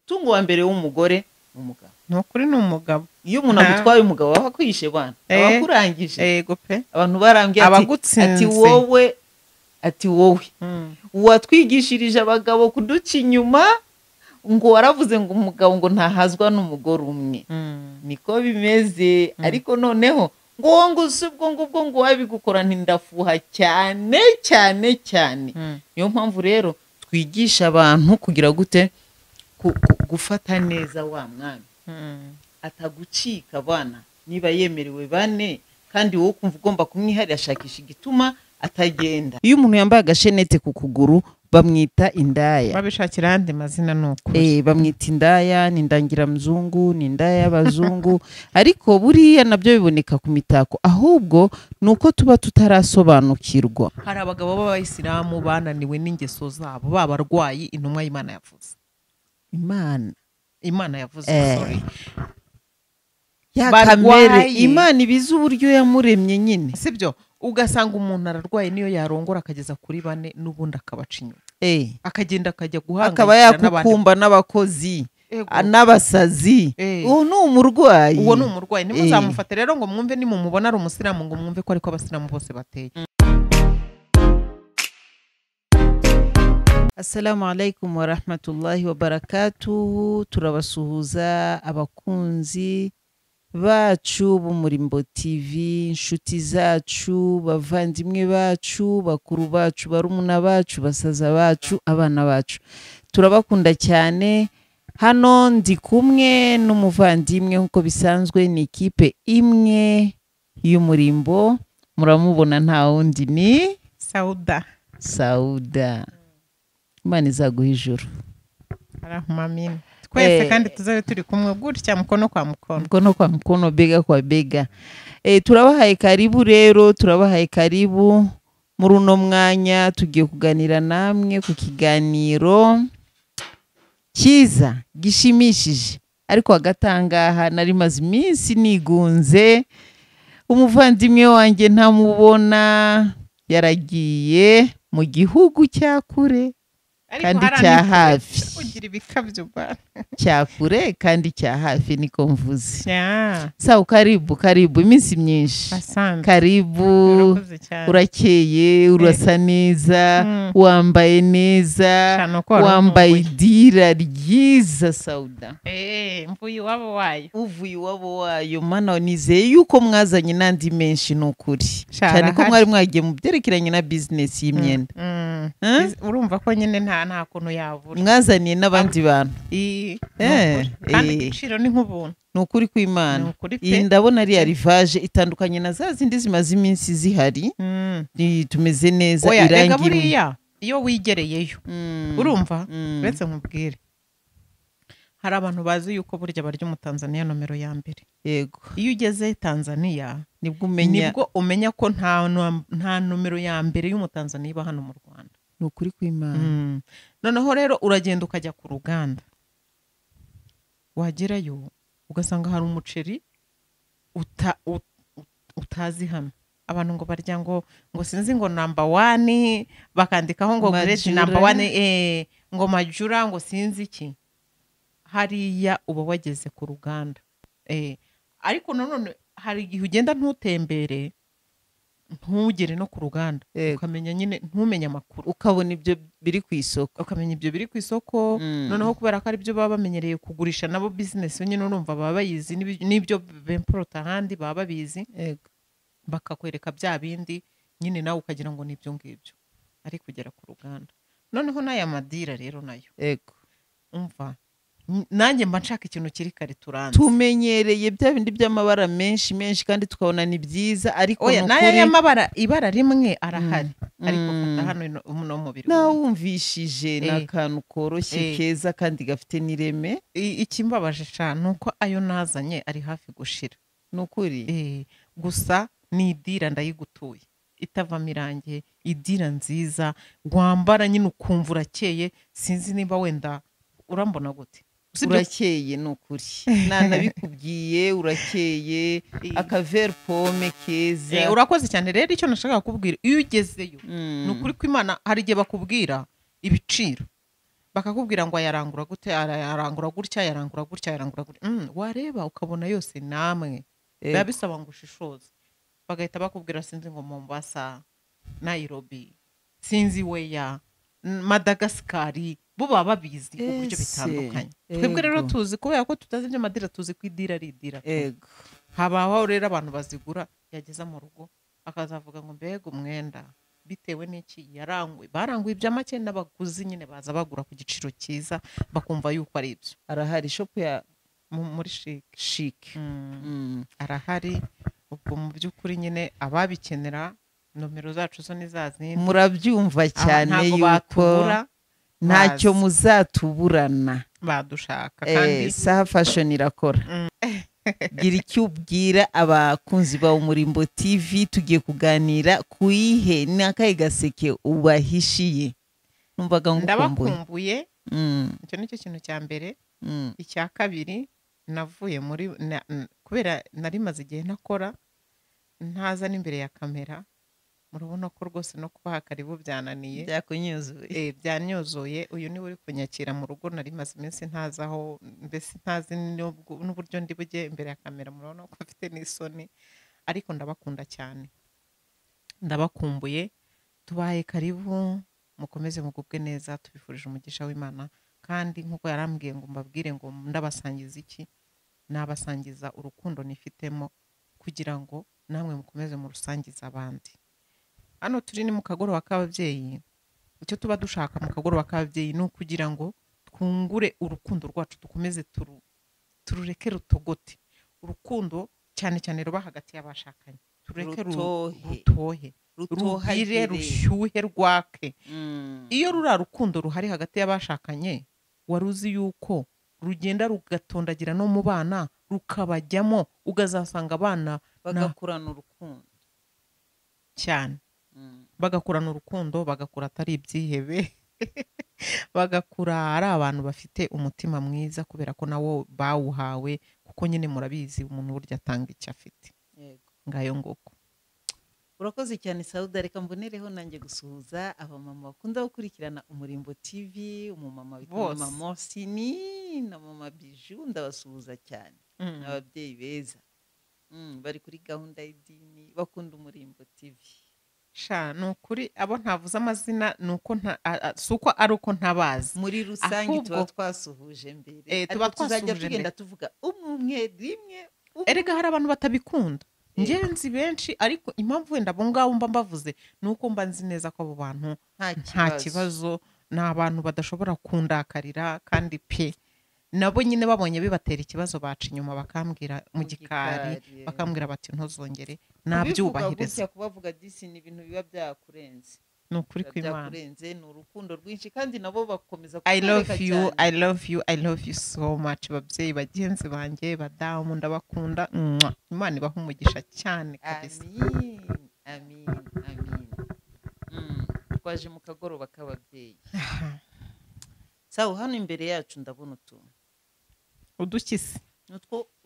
Umutungo wa mbere w'umugore ni umugabo. Ni ukuri, ni umugabo. Iyo umuntu agutwaye umugabo aba akwishe bwana, aba akurangije. Yego pe. Abantu barambwiye ati Abagutsinze. Ati wowe, ati wowe watwigishirije abagabo kuduca inyuma, ngo waravuze ngo umugabo ngo ntahazwa n'umugore umwe. Niko bimeze. Ariko noneho ngo wowe ngo uzi ubwo ngubwo ngo wabigukora, ntindafuha cyane cyane cyane. Niyo mpamvu rero twigisha abantu kugira gute? Gufata neza wa mwami atagucika bana. Niba yemerewe bane kandi wowe ukumva ugomba kumwiharira, ashakisha igituma atagenda. Iyo umuntu yambaye agashenete ku kuguru bamwita indaya. Babishakira ayandi mazina, ni ukuri. Bamwita indaya, ni indangiramzungu, ni indaya y'abazungu. Ariko buriya nabyo biboneka ku mitako, ahubwo ni uko tuba tutarasobanukirwa. Hari abagabo b'abayisilamu bananiwe n'ingeso zabo, babarwayi intumwa y'Imana yavuze. Imana. Imana yavuze. Sorry. Ya Barwaye. kamere Imana ibizi uburyo yamuremye nyine. Sibyo, ugasanga umuntu ararwaye, niyo yarongora akageza kuri bane n'ubundi akabaca inyuma, akagenda akajya akaba guhangayikira n'abandi. Yakukumba n'abakozi, Ego. n'abasazi. Uwo ni umurwayi. Uwo ni umurwayi. Ntimuzamufate rero ngo mwumve, nimumubona ari umusilamu ngo mwumve ko ariko abasilamu bose bateye. Assalamu alaikum wa rahmatullahi wa barakatuhu. Turabasuhuza abakunzi bacu b'Umurimbo TV, inshuti zacu, bavandimwe bacu, bakuru bacu, barumuna bacu, basaza bacu, abana bacu. Turabakunda cyane. Hano ndi kumwe n'umuvandimwe nk'uko bisanzwe, ni ikipe imwe y'Umurimbo. Muramubona, nta wundi ni Sauda. Sauda. Imana izaguha ijuru. Arahumamina twese. Kandi tuzabe turi kumwe gutya, mukono kwa mukono. Mkono kwa mkono, bega kwa bega. Turabahaye karibu rero, turabahaye karibu muri uno mwanya. Tugiye kuganira namwe ku kiganiro cyiza gishimishije. Ariko hagati aha ngaha nari maze iminsi nigunze, umuvandimwe wanjye ntamubona, yaragiye mu gihugu cya kure Ariko kandi hariya cya ni kure. hafi. Ugira ibikabyo bwana. Cya kure kandi cya hafi, niko mvuze. Ya. Sawa, karibu, karibu, iminsi myinshi. Asante. Karibu. Urakoze cyane. Urakeye, urasa neza, wambaye neza, Cyane uko wari wambaye unkumbuye. idira ryiza, Sauda. Mvuye iwabo wayo. Uvuye iwabo wayo, mana, nizeye yuko mwazanye n'andi menshi, ni ukuri, Sha, cyane ko arahari. mwari mwagiye mu byerekeranye na bizinesi y'imyenda. Eh? Urumva ko nyine nta kuntu yabura. Mwazaniye n'abandi bantu. Ni ukuri. Kandi igiciro ni nk'ubuntu. Ni ukuri kw'Imana. Ni ukuri pe. Iyi ndabona ari arrivage itandukanye na za zindi zimaze iminsi zihari. Tumeze neza. Oya, rega irangi imwe. Buriya iyo wigereyeyo, urumva, uretse nkubwire, hari abantu bazi yuko burya barya umutanzaniya nomero ya mbere. Iyo ugeze Tanzaniya nibwo umenya. Nibwo umenya ko nta nomero ya mbere y'umutanzaniya iba hano mu Rwanda. Ni ukuri kw'Imana. Noneho rero uragenda ukajya ku ruganda, wagerayo ugasanga hari umuceri utazi hano. Abantu ngo barya ngo sinzi ngo number one, bakandikaho ngo grade Majura. number one, ngo majura, ngo sinzi iki. Hariya uba wageze ku ruganda. Ariko nanone hari igihe ugenda ntutembere, ntugere no ku ruganda, ukamenya nyine ntumenye amakuru. Ukabona ibyo biri ku isoko. Ukamenya ibyo biri ku isoko. Noneho kubera ko aribyo baba bamenyereye kugurisha nabo, bizinesi nyine urumva baba bayizi, n'ibyo bemporota ahandi baba babizi, bakakwereka bya bindi nyine, nawe ukagira ngo ni ibyo ngibyo, ari kugera ku ruganda. Noneho n'aya madira rero nayo, umva, nanjye mba nshaka ikintu kiri karituranze. Tumenyereye bya bindi by'amabara menshi menshi kandi tukabona ni byiza, ariko Oya, ni n'aya ukuri y'amabara, ibara rimwe arahari, ariko fata hano uno mubiri nawe wumve. Wumvishije ni akantu koroshye, keza kandi gafite n'ireme. Ikimbabaje cyane ni uko ayo nazanye ari hafi gushira. Ni ukuri. Gusa ni idira ndayigutuye itavamo irangi, idira nziza wambara nyine ukumva urakeye. Sinzi niba wenda urambona gute. Usibye Urakeye, ni ukuri, nanabikubwiye, urakeye. Akaveri pome keza. Urakoze cyane. Rero icyo nashakaga kukubwira, iyo ugezeyo, ni ukuri ko Imana, hari igihe bakubwira ibiciro. Bakakubwira ngo ayarangura gute, arangura gutya, yarangura gutya, yarangura gutya. Wareba ukabona yose namwe biba bisaba ngo ushishoze. Bagahita bakubwira sinzi ngo Mombasa, Nairobi, sinzi weya, Madagascar, bo baba babizi uburyo bitandukanye. Twebwe rero tuzi kubera ko tutazi ibyo madira, tuzi ko idira ari idira. Habaho rero abantu bazigura, yageza mu rugo akazavuga ngo mbega umwenda, bitewe n'iki yaranguye. Baranguye ibya make n'abaguzi nyine baza bagura ku giciro cyiza, bakumva yuko ari ibyo. Arahari shop ya muri Chic. Arahari. Ubwo mu by'ukuri nyine ababikenera nomero zacu zo ni za zindi. Murabyumva cyane yuko ntacyo muzatuburana, badushaka kandi Saha Fashion irakora. Gira icyo ubwira abakunzi ba Umurimbo TV, tugiye kuganira kuyihe n'akahe gaseke ubahishiye. Numvaga ngukumbuye. Ndabakumbuye. Icyo nicyo kintu cya mbere. Icya kabiri, navuye muri kubera nari maze igihe ntakora, ntaza n'imbere ya kamera. Murabona ko rwose no kubaha karibu byananiye. Byakunyuzuye. Byanyuzuye. Uyu ni uri kunyakira mu rugo, nari maze iminsi ntazaho, mbese ntazi n'uburyo ndi bujye imbere ya kamera. Murabona ko mfite n'isoni, ariko ndabakunda cyane, ndabakumbuye. Tubaye karibu, mukomeze mugubwe neza, tubifurije umugisha w'Imana. Kandi nkuko yarambwiye ngo mbabwire ngo ndabasangiza iki, nabasangiza urukundo nifitemo kugira ngo namwe mukomeze murusangiza abandi. Hano turi ni mu kagoroba k'ababyeyi. Icyo tuba dushaka mu kagoroba k'ababyeyi ni ukugira ngo twungure urukundo rwacu, dukomeze turureke rutogote. Urukundo cyane cyane ruba hagati y'abashakanye, turureke rutohe, rutohire, rushyuhe, rwake. Iyo rura rukundo ruhari hagati y'abashakanye, waruzi yuko rugenda rugatondagira no mu bana, rukabajyamo, ugazasanga abana bagakurana urukundo cyane. Bagakurana urukundo, bagakura atari ibyihebe, bagakura ari abantu bafite umutima mwiza, kubera ko nawo bawuhawe, kuko nyine murabizi umuntu burya atanga icyo afite. Ngayo ngoko. Urakoze cyane Sauda. Reka mbonereho nanjye gusuhuza abamama bakunda gukurikirana Umurimbo TV, umumama witwa Mama Mosini na Mama Bijou, ndabasuhuza cyane. Ababyeyi beza bari kuri gahunda y'idini, bakunda Umurimbo TV. Sha nukuri abo ntavuze amazina nuko suko ari uko ntabazi. Muri rusange tuba twasuhuje mbere, tuba twasuhuje tugenda tuvuga umwe rimwe. Erega hari abantu batabikunda, ngenzi benshi, ariko impamvu wenda abo ngabo mba mbavuze nuko mba nzi neza ko abo bantu nta kibazo, ni abantu badashobora kundakarira, kandi pe nabo nyine babonye bibatera ikibazo baca inyuma bakambwira mu gikari, bakambwira bati ntuzongere, nabyubahiriza. Kubavuga disi ni ibintu biba byakurenze, ni ukuri kw'Imana byakurenze, ni urukundo rwinshi, kandi nabo bakomeza I love you, I love you, I love you so much. Babyeyi bagenzi banjye, badamu, ndabakunda. Imana ibahe umugisha cyane kabisa. Amin, amin, amin. Twaje mu kagoroba k'ababyeyi. Sawa, hano imbere yacu ndabona utuntu udukisi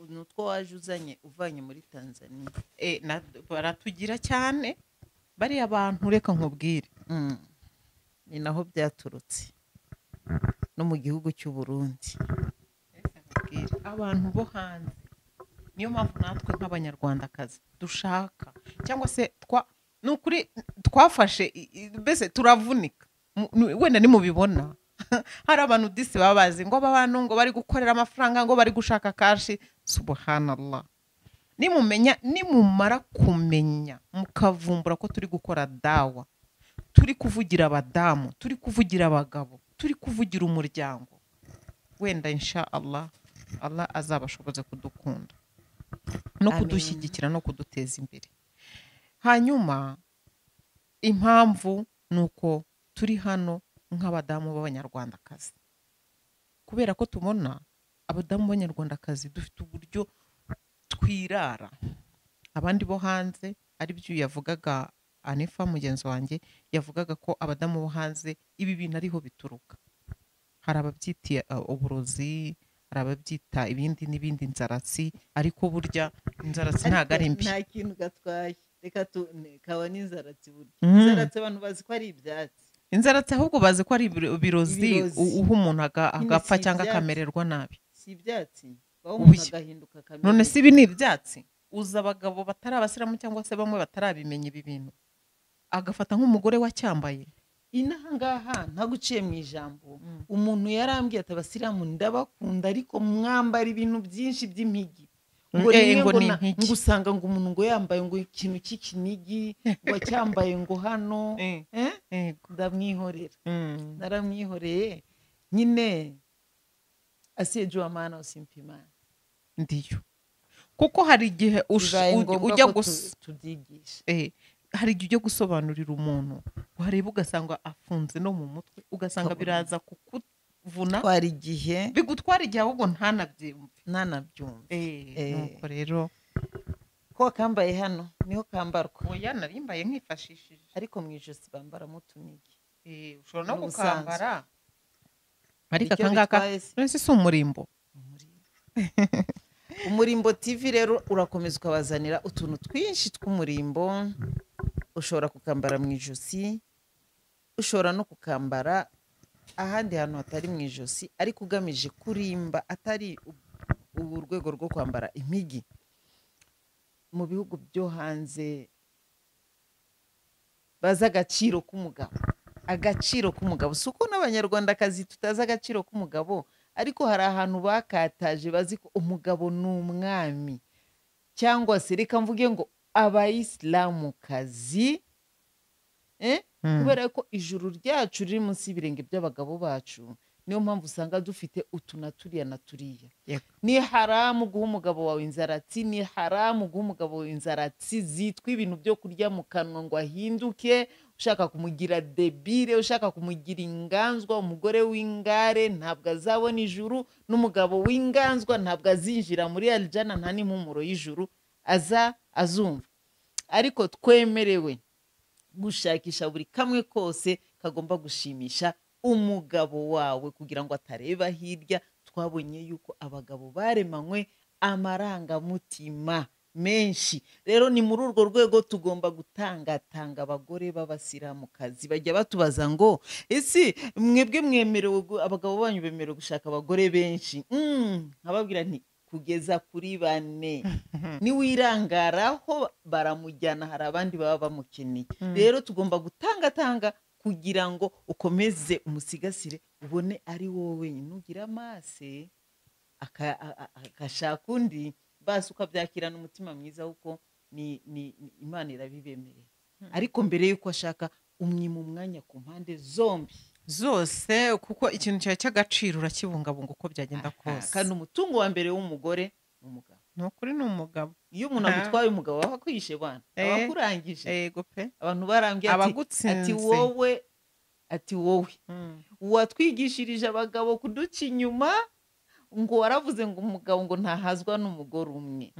nutwo waje uzanye uvanye muri Tanzania. Baratugira cyane bari abantu, reka nkubwire. Ni naho byaturutse no mu gihugu cy'u Burundi. Abantu bo hanze, niyo mpamvu natwe nk'abanyarwandakazi dushaka, cyangwa se nukuri twafashe, mbese turavunika. Wenda nimubibona hari abantu disi babazi ngo abantu ngo bari gukorera amafaranga, ngo bari gushaka kashi. Subhanallah. Nimumenya, nimumara kumenya, mukavumbura ko turi gukora dawa, turi kuvugira abadamu, turi kuvugira abagabo, turi kuvugira umuryango, wenda insha Allah, Allah azabashoboza kudukunda no kudushyigikira no kuduteza imbere. Hanyuma impamvu nuko turi hano nk'abadamu b'abanyarwandakazi, kubera ko tubona abadamu b'abanyarwandakazi dufite uburyo twirara abandi bo hanze. Ari byo yavugaga Anifa mugenzi wanjye, yavugaga ko abadamu bo hanze ibi bintu ariho bituruka. Hari ababyita uburozi, hari ababyita ibindi n'ibindi, inzaratsi, ariko burya inzaratsi ntago ari mbi. Nta kintu gatwaye, reka kawa n'inzaratsi burya. Inzaratsi abantu bazi ko ari ibyatsi. Inzaratsi ahubwo bazi ko ari ibirozi uha umuntu agapfa cyangwa akamererwa nabi. Si ibyatsi umuntu agahinduka akamera. None si ibi ni ibyatsi? Uza abagabo batari abasiramu cyangwa se bamwe batarabimenya ibi bintu, agafata nk'umugore wacyambaye. Inaha ngaha ntaguciye mu ijambo, umuntu yarambwiye ati abasiramu ndabakunda ariko mwambara ibintu byinshi by'impigi. Ngo ngo usanga ngo umuntu ngo yambaye ngo ikintu cy'ikinigi ngo acyambaye ngo hano ndamwihorera. Naramwihoreye nyine asiyejua maana usimpimana. Ndiyo. Kuko hari igihe ujya tubyigisha. Hari igihe ujya gusobanurira umuntu wareba ugasanga afunze no mu mutwe, ugasanga biraza kukuvuna. Twara igihe bigutwara igihe ahubwo ntanabyumve. Nuko rero ko kambaye hano niho kambarwa. Oya narimbaye nkifashishije, ariko mu ijosi bambaramo utunigi. Ushobora no gukambara ariko akangaka none si umurimbo. Umurimbo TV rero urakomeza ukabazanira utuntu twinshi tw'umurimbo. Ushobora kukambara mu ijosi, ushobora no kukambara ahandi hantu hatari mu ijosi ariko ugamije kurimba, atari urwego rwo kwambara impigi. Mu bihugu byo hanze baza agaciro k'umugabo. Agaciro k'umugabo si uko n'abanyarwandakazi tutazi agaciro k'umugabo, ariko hari ahantu bakataje bazi ko umugabo ni umwami. Cyangwa se reka mvuge ngo abayisilamukazi, kubera ko ijuru ryacu riri munsi y'ibirenge by'abagabo bacu, niyo mpamvu usanga dufite utu na turiya na turiya. Ni haramu guha umugabo wawe inzaratsi, ni haramu guha umugabo wawe inzaratsi zitwa ibintu byo kurya mu kanwa ngo ahinduke. Ushaka kumugira debile, ushaka kumugira inganzwa, umugore w'ingare ntabwo azabona ijuru, n'umugabo w'inganzwa ntabwo azinjira muri aljana, nta n'impumuro y'ijuru aza azumva. Ariko twemerewe gushakisha buri kamwe kose kagomba gushimisha umugabo wawe kugira ngo atareba hirya. Twabonye yuko abagabo baremanywe amarangamutima menshi. Rero ni muri urwo rwego tugomba gutangatanga abagore b'abasiramukazi. Bajya batubaza ngo ese mwebwe mwemerewe, abagabo banyu bemerewe gushaka abagore benshi? Nkababwira nti kugeza kuri bane. Niwirangaraho baramujyana, hari abandi baba bamukeneye. Rero tugomba gutangatanga kugira ngo ukomeze umusigasire, ubone ari wowe wenyine. Ugira amase akashaka undi, basi ukabyakirana umutima mwiza kuko ni Imana irabibemerera. Ariko mbere yuko ashaka umwima umwanya ku mpande zombi zose, kuko ikintu cyawe cy'agaciro urakibungabunga uko byagenda kose. Kandi umutungo wa mbere w'umugore ni umugabo. Ni ukuri ni umugabo. Iyo umuntu agutwaye umugabo aba akwishe bwana, aba akurangije. Yego pe. Abantu barambwiye ati wowe, ati wowe watwigishirije abagabo kuduca inyuma, ngo waravuze ngo umugabo ngo ntahazwa n'umugore umwe.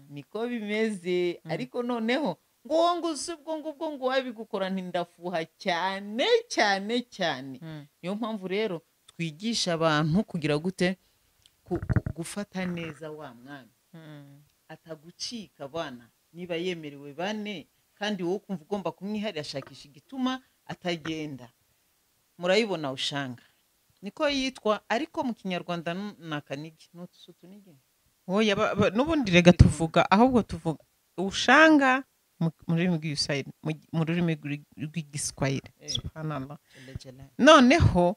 Niko bimeze. Ariko noneho ngo ngo ubwo ngubwo ngo wabigukora ntindafuha cyane cyane cyane. Niyo mpamvu rero twigisha abantu kugira gute gufata neza wa mwami atagucika bana. Niba yemerewe bane kandi wowe kumva ugomba kumwiharira, ashakisha igituma atagenda. Murayibona ushanga niko yitwa, ariko mu Kinyarwanda nakanigi n'utusunige. Oya n'ubundi rega tuvuga, ahubwo tuvuga ushanga mu rurimi rw'Igiswahili, mu rurimi rw'Igiswahili. Subhanallah. Noneho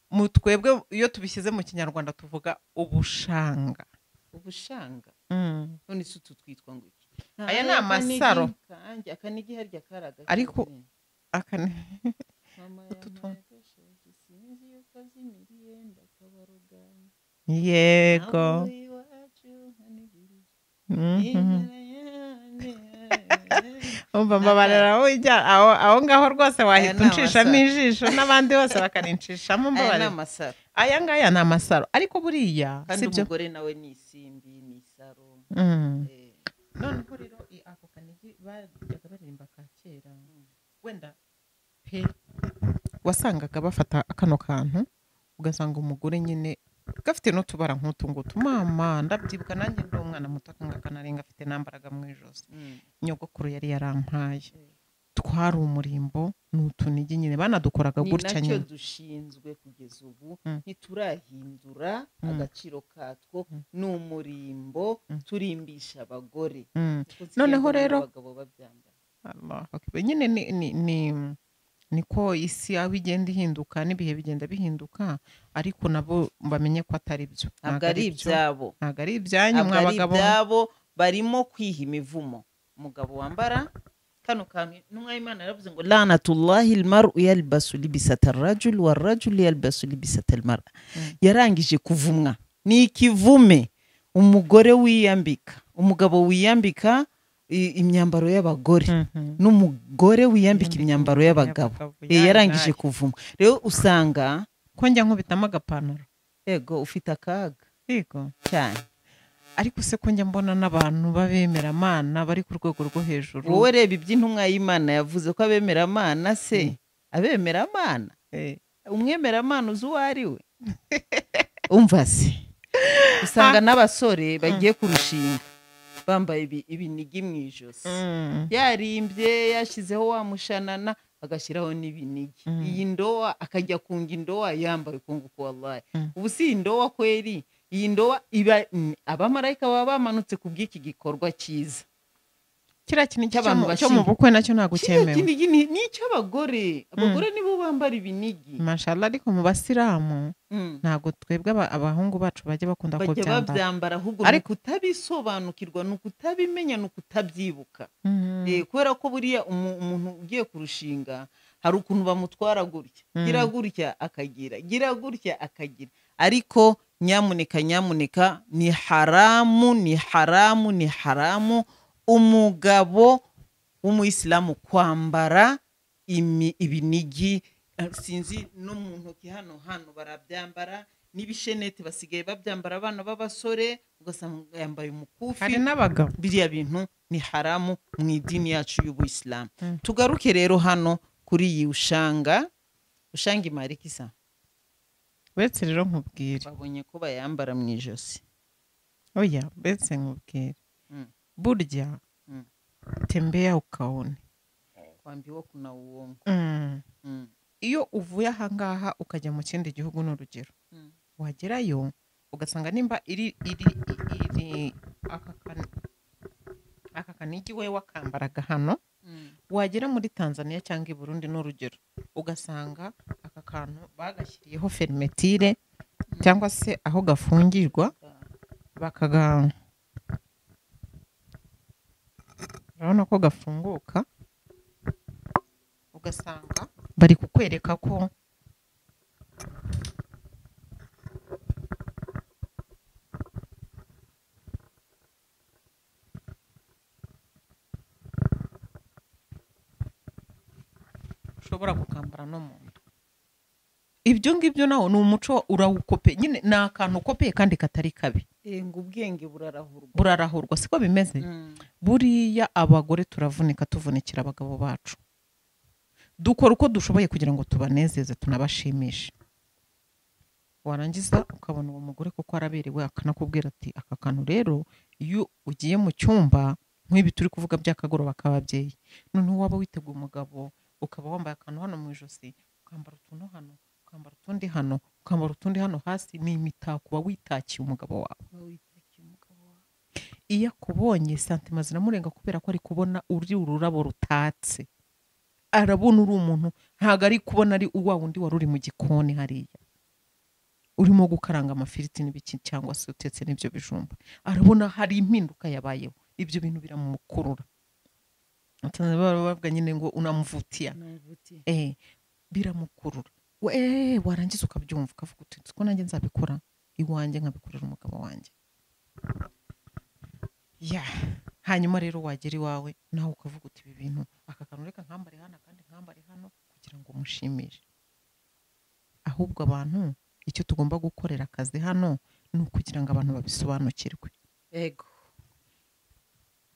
mu twebwe iyo tubishyize mu Kinyarwanda tuvuga ubushanga. Ubushanga. None se tutwitwa ngo iki? Aya ni amasaro. Akanigi harya karaga. Ariko akane yego. Umva mbabarira ujya aho ngaho rwose wahita unshishamo ijisho n'abandi bose bakarinshishamo. Mbabarira. Aya ngaya ni amasaro ariko buriya sibyo. Umugore nawe ni isimbi ni isaro. Noneho rero ako kanigi bajyaga baririmba ka kera, wenda pe wasangaga bafata akano kantu ugasanga umugore nyine gafite n'utubara nk'utu ngutu. Mama ndabyibuka nanjye ndi umwana muto akangaka narenga afite nambaraga mu ijosi, nyogokuru yari yarampaye. Twari umurimbo n'utunigi nyine banadukoraga gutya nyine. Ni nacyo dushinzwe kugeza ubu, ntiturahindura agaciro katwo, ni umurimbo turimbisha abagore. Noneho rero abagabo babyambara. Allahu akbar. Nyine ni niko isi aho igenda ihinduka n'ibihe bigenda bihinduka, ariko nabo bamenye ko atari byo. Ntabwo ari ibyabo, ntabwo ari ibyanyu mw'abagabo. Ibyabo barimo kwiha imivumo. Umugabo wambara kano kantu, intumwa y'Imana yaravuze ngo lanatullahi almar'u yalbasu libisata arrajul warrajul yalbasu libisata almar'a. Yarangije kuvumwa, ni ikivume umugore wiyambika, umugabo wiyambika imyambaro y'abagore n'umugore wiyambika imyambaro y'abagabo. Yarangije kuvumwa. Rero usanga ko njya nkubitamo agapantaro. Yego, ufite akaga. Yego cyane. Ariko se ko njya mbona n'abantu b'abemeramana bari ku rwego rwo hejuru. Wowe reba iby'intumwa y'Imana yavuze ko abemeramana se, abemeramana, umwemeramana uzi uwo ari we. Umva se, usanga n'abasore bagiye kurushinga bambaye ibinigi mu ijosi, yarimbye yashyizeho wa mushanana agashyiraho n'ibinigi. Iyi ndoa akajya kunga indoa yambaye kunguko wallahi. Ubu si indoa kweri, iyi ndoa iba abamarayika baba bamanutse ku bw'iki gikorwa cyiza. Kiriya kintu cyo mu bukwe nacyo ntabwo cyemewe. Ni icy'abagore, abagore nibo bambara ibinigi. Mashallah, ariko mu basilamu ntabwo twebwe abahungu bacu bajya bakunda ko byambara, ahubwo ni ukutabisobanukirwa, ni ukutabimenya, ni ukutabyibuka. Kubera ko buriya umuntu ugiye kurushinga hari ukuntu bamutwara gutya, gira gutya akagira, gira gutya akagira. Ariko nyamuneka, nyamuneka, ni haramu, ni haramu, ni haramu umugabo w'umuyisilamu kwambara ibinigi. Sinzi no mu ntoki hano hano barabyambara, n'ibishenete basigaye babyambara abana b'abasore, ugasanga yambaye umukufi. Hari n'abagabo. Biriya bintu ni haramu mu idini yacu y'ubuyisilamu. Tugaruke rero hano kuri iyi ushanga, ushanga imarikisa. Betse rero nkubwire, babonye ko bayambara mu ijosi. Oya, betse nkubwire, burya tembea ukaone, kwambiwa kuna uongo. Iyo uvuye ahangaha ukajya mu kindi gihugu n'urugero, wagerayo ugasanga nimba iri iri aka kanigi we wakambaraga hano, wagera muri Tanzania cyangwa i Burundi n'urugero, ugasanga aka kantu bagashyiriyeho fermetire cyangwa se aho gafungirwa bakaga, urabona ko gafunguka, ugasanga bari kukwereka ko ushobora gukambara no mu nda. Ibyo ngibyo nawo ni umuco, urawukope nyine, ni akantu ukopeye kandi katari kabi. Ngo ubwenge burarahurwa, burarahurwa, siko bimeze. Buriya abagore turavunika, tuvunikira abagabo bacu, dukora uko dushoboye kugira ngo tubanezeze tunabashimishe. Warangiza ukabona uwo mugore kuko araberewe akanakubwira ati aka kantu rero iyo ugiye mu cyumba nk'ibi turi kuvuga by'akagoroba k'ababyeyi, noneho waba witeguye umugabo ukaba wambaye akantu hano mu ijosi, ukambara utuntu hano, ukambara utundi hano, ukambara utundi hano hasi, ni imitako uba witakiye umugabo wawe. Iyo akubonye santima ziramurenga kubera ko ari kubona uri ururabo rutatse, arabona uri umuntu, ntabwo ari kubona ari wa wundi wari uri mu gikoni hariya urimo gukaranga amafiriti n'ibiki cyangwa se utetse n'ibyo bijumba, arabona hari impinduka yabayeho. Ibyo bintu biramukurura. Bavuga nyine ngo unamuvutia, biramukurura. Warangiza ukabyumva ukavuga uti ko nanjye nzabikora iwanjye, nkabikorera umugabo wanjye. Ya hanyuma rero wagera iwawe nawe ukavuga uti ibi bintu aka kantu reka nkambare hano kandi nkambare hano kugira ngo mushimishe. Ahubwo abantu icyo tugomba gukorera akazi hano ni ukugira ngo abantu babisobanukirwe. Yego,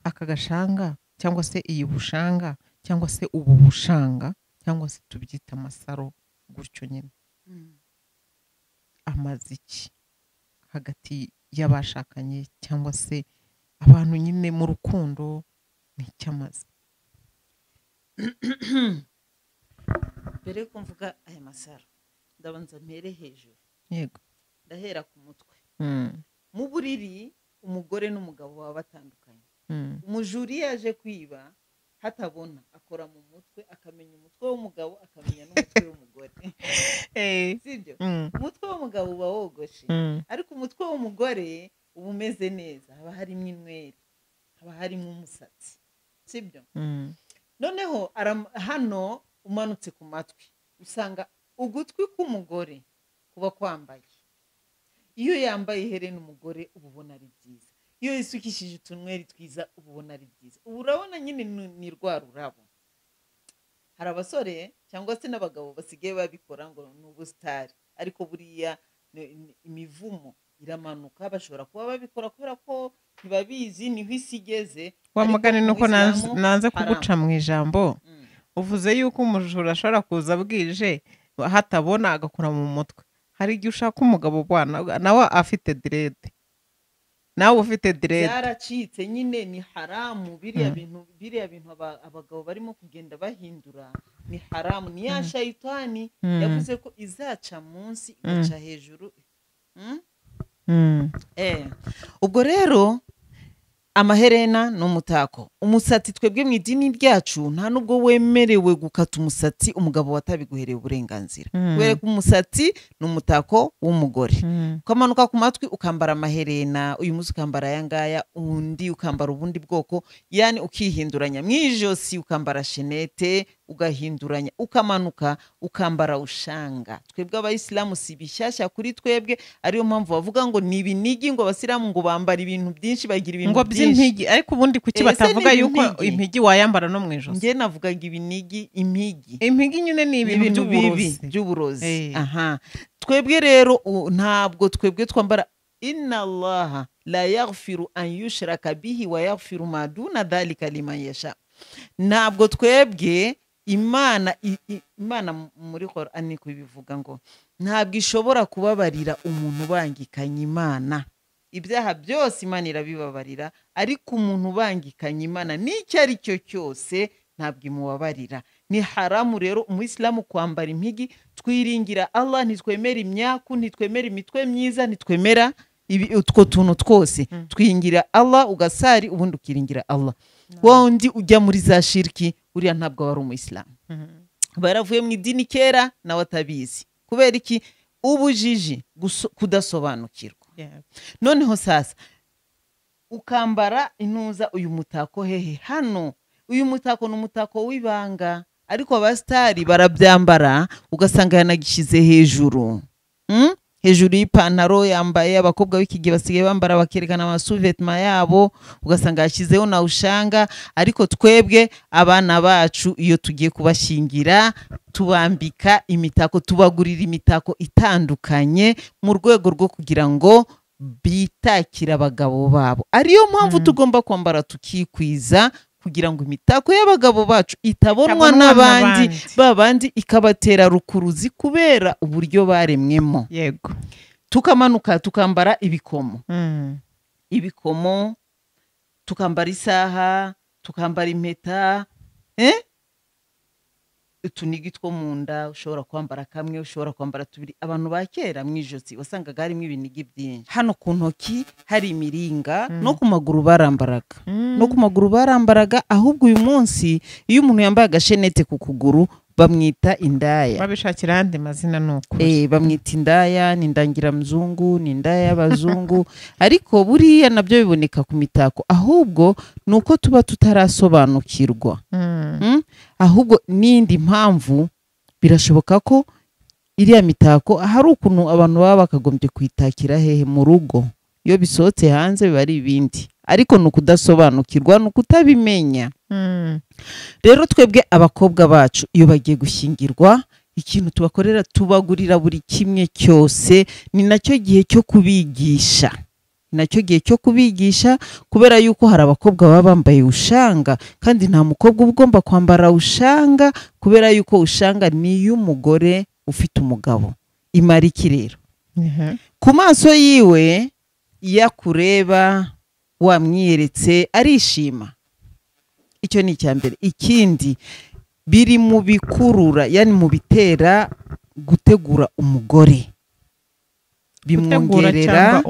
aka gashanga cyangwa se iyi bushanga cyangwa se ubu bushanga cyangwa se tubyita amasaro gutyo nyine, amaziki hagati y'abashakanye cyangwa se abantu nyine mu rukundo ni icyamaze. Mbere yuko mvuga aya masaro ndabanza mpere hejuru. Yego. Ndahera ku mutwe. Mu buriri umugore n'umugabo baba batandukanye. Umujuri yaje kwiba hatabona akora mu mutwe, akamenya umutwe w'umugabo, akamenya n'umutwe w'umugore. Sibyo? Umutwe w'umugabo uba wogoshe, ariko umutwe w'umugore uba umeze neza, haba harimo inweri, haba harimo umusatsi. Sibyo? Noneho hano umanutse ku matwi usanga ugutwi k'umugore kuba kwambaye. Iyo yambaye iherena umugore uba ubona ari byiza, iyo yisukishije utunweri twiza uba ubona ari byiza. Ubu urabona nyine ni rwa rurabo. Hari abasore cyangwa se n'abagabo basigaye babikora ngo ni ubusitari, ariko buriya imivumo iramanuka. Bashobora kuba babikora kubera ko ntibabizi, niho isi igeze. Wa mugani nuko nanze kuguca mu ijambo. Uvuze yuko umujura ashobora kuza bwije hatabona agakora mu mutwe. Hari igihe ushaka umugabo bwana nawe afite direde, nawe ufite direde, byaracitse nyine, ni haramu. Biriya bintu abagabo barimo kugenda bahindura ni haramu. Ni ya shayitani yavuze ko izaca munsi igaca hejuru. Ubwo rero amaherena ni umutako. Umusatsi twebwe mu idini ryacu nta nubwo wemerewe gukata umusatsi umugabo watabiguhereye uburenganzira. Kubera ko umusatsi ni umutako w'umugore. Ukamanuka ku matwi ukambara amaherena, uyu munsi ukambara aya ngaya, undi ukambara ubundi bwoko, yani ukihinduranya. Mu ijosi ukambara shenete, ugahinduranya, ukamanuka ukambara ushanga. Twebwe abayisilamu si bishyashya kuri twebwe, ariyo mpamvu bavuga ngo ni ibinigi, ngo abasilamu ngo bambara ibintu byinshi, bagira ibintu byinshi. Impigi, ariko ubundi kuki batavuga yuko impigi wayambara no mu ijosi? Nge navugaga ibinigi, impigi. Impigi nyine ni ibintu bibi by'uburozi. Aha. Twebwe rero ntabwo twebwe twambara. Inna Allaha la yaghfiru an yushraka bihi wa yaghfiru ma duna dhalika liman yasha. Ntabwo twebwe Imana muri Qur'an ko ibivuga ngo ntabwo ishobora kubabarira umuntu ubangikanye Imana. Ibyaha byose Imana irabibabarira, ariko umuntu ubangikanye Imana n'icyo ari cyo cyose ntabwo imubabarira. Ni haramu rero umuyisilamu kwambara impigi. Twiringira Allah, ntitwemera imyaku, ntitwemera imitwe myiza, ntitwemera utwo tuntu twose. Twiringira Allah, ugasari ubundi ukiringira Allah. Wondi ujya muri za shirki uriya ntabwo wari umuyisilamu. Baravuye mu idini kera nawe atabizi. Kubera iki? Ubujiji, kudasobanukirwa. Noneho sasa ukambara intuza uyu mutako hehe? Hano uyu mutako ni umutako w'ibanga, ariko abasitari barabyambara ugasanga yanagishyize hejuru. Hejuru y'ipantaro yambaye. Abakobwa b'iki gihe basigaye bambara bakerekana amasuvetma yabo, ugasanga yashyizeho na ushanga. Ariko twebwe abana bacu iyo tugiye kubashingira tubambika imitako, tubagurira imitako itandukanye mu rwego rwo kugira ngo bitakira abagabo babo. Ariyo mpamvu tugomba kwambara tukikwiza, kugira ngo imitako y'abagabo bacu itabonwa n'abandi, babandi ikabatera rukuruzi kubera uburyo baremwemo. Yego. Tukamanuka tukambara ibikomo. Ibikomo, tukambara isaha, tukambara impeta, utunigi two mu nda, ushobora kwambara kamwe, ushobora kwambara tubiri. Abantu ba kera mu ijosi wasangaga harimo ibinigi byinshi. Hano ku ntoki hari imiringa, no ku maguru barambaraga. No ku maguru barambaraga. Ahubwo uyu munsi iyo umuntu yambaye agashenete ku kuguru bamwita indaya. Babishakira andi mazina nuko. Bamwita indaya, ni indangira mzungu, ni indaya y'abazungu. Ariko buriya nabyo biboneka ku mitako, ahubwo nuko tuba tutarasobanukirwa. Ahubwo n'indi mpamvu birashoboka ko iriya mitako hari ukuntu abantu baba bakagombye kwitakira hehe mu rugo, iyo bisohotse hanze biba ari ibindi. Ariko nukudasobanukirwa, nukutabimenya. Rero twebwe abakobwa bacu iyo bagiye gushyingirwa, ikintu tubakorera tubagurira buri kimwe cyose. Ni nacyo gihe cyo kubigisha. Nacyo gihe cyo kubigisha, kubera yuko hari abakobwa baba bambaye ushanga, kandi nta mukobwa ugomba kwambara ushanga, kubera yuko ushanga ni y'umugore ufite umugabo. Imara iki rero? Ku maso yiwe yakureba wamwiyeretse arishima. Icyo ni icya mbere. Ikindi, Biri mu bikurura, yani mu bitera gutegura umugore, bimwongerera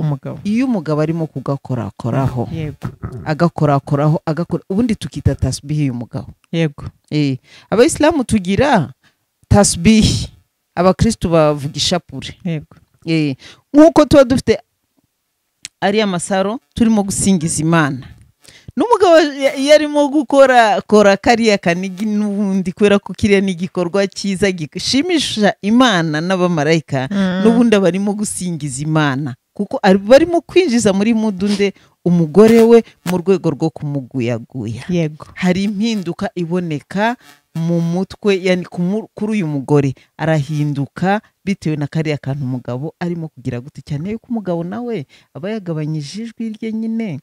iyo umugabo arimo kugakorakoraho. Yego. Agakorakoraho, agakora ubundi tukita tasbihi y'umugabo. Yego. Abayisilamu tugira tasbihi, abakristu bavuga ishapure. Yego. Nkuko tuba dufite ari amasaro turimo gusingiza Imana, n'umugabo yarimo gukora kora kariya kanigi n'ubundi, kubera ko kiriya ni igikorwa cyiza gishimisha Imana n'abamarayika, n'ubundi barimo gusingiza Imana kuko barimo kwinjiza muri mudunde umugore we mu rwego rwo kumuguyaguya. Yego. Hari impinduka iboneka mu mutwe, yani kuri uyu mugore arahinduka bitewe na kariya kantu umugabo arimo kugira gute, cyane yuko umugabo nawe aba yagabanyije ijwi rye nyine,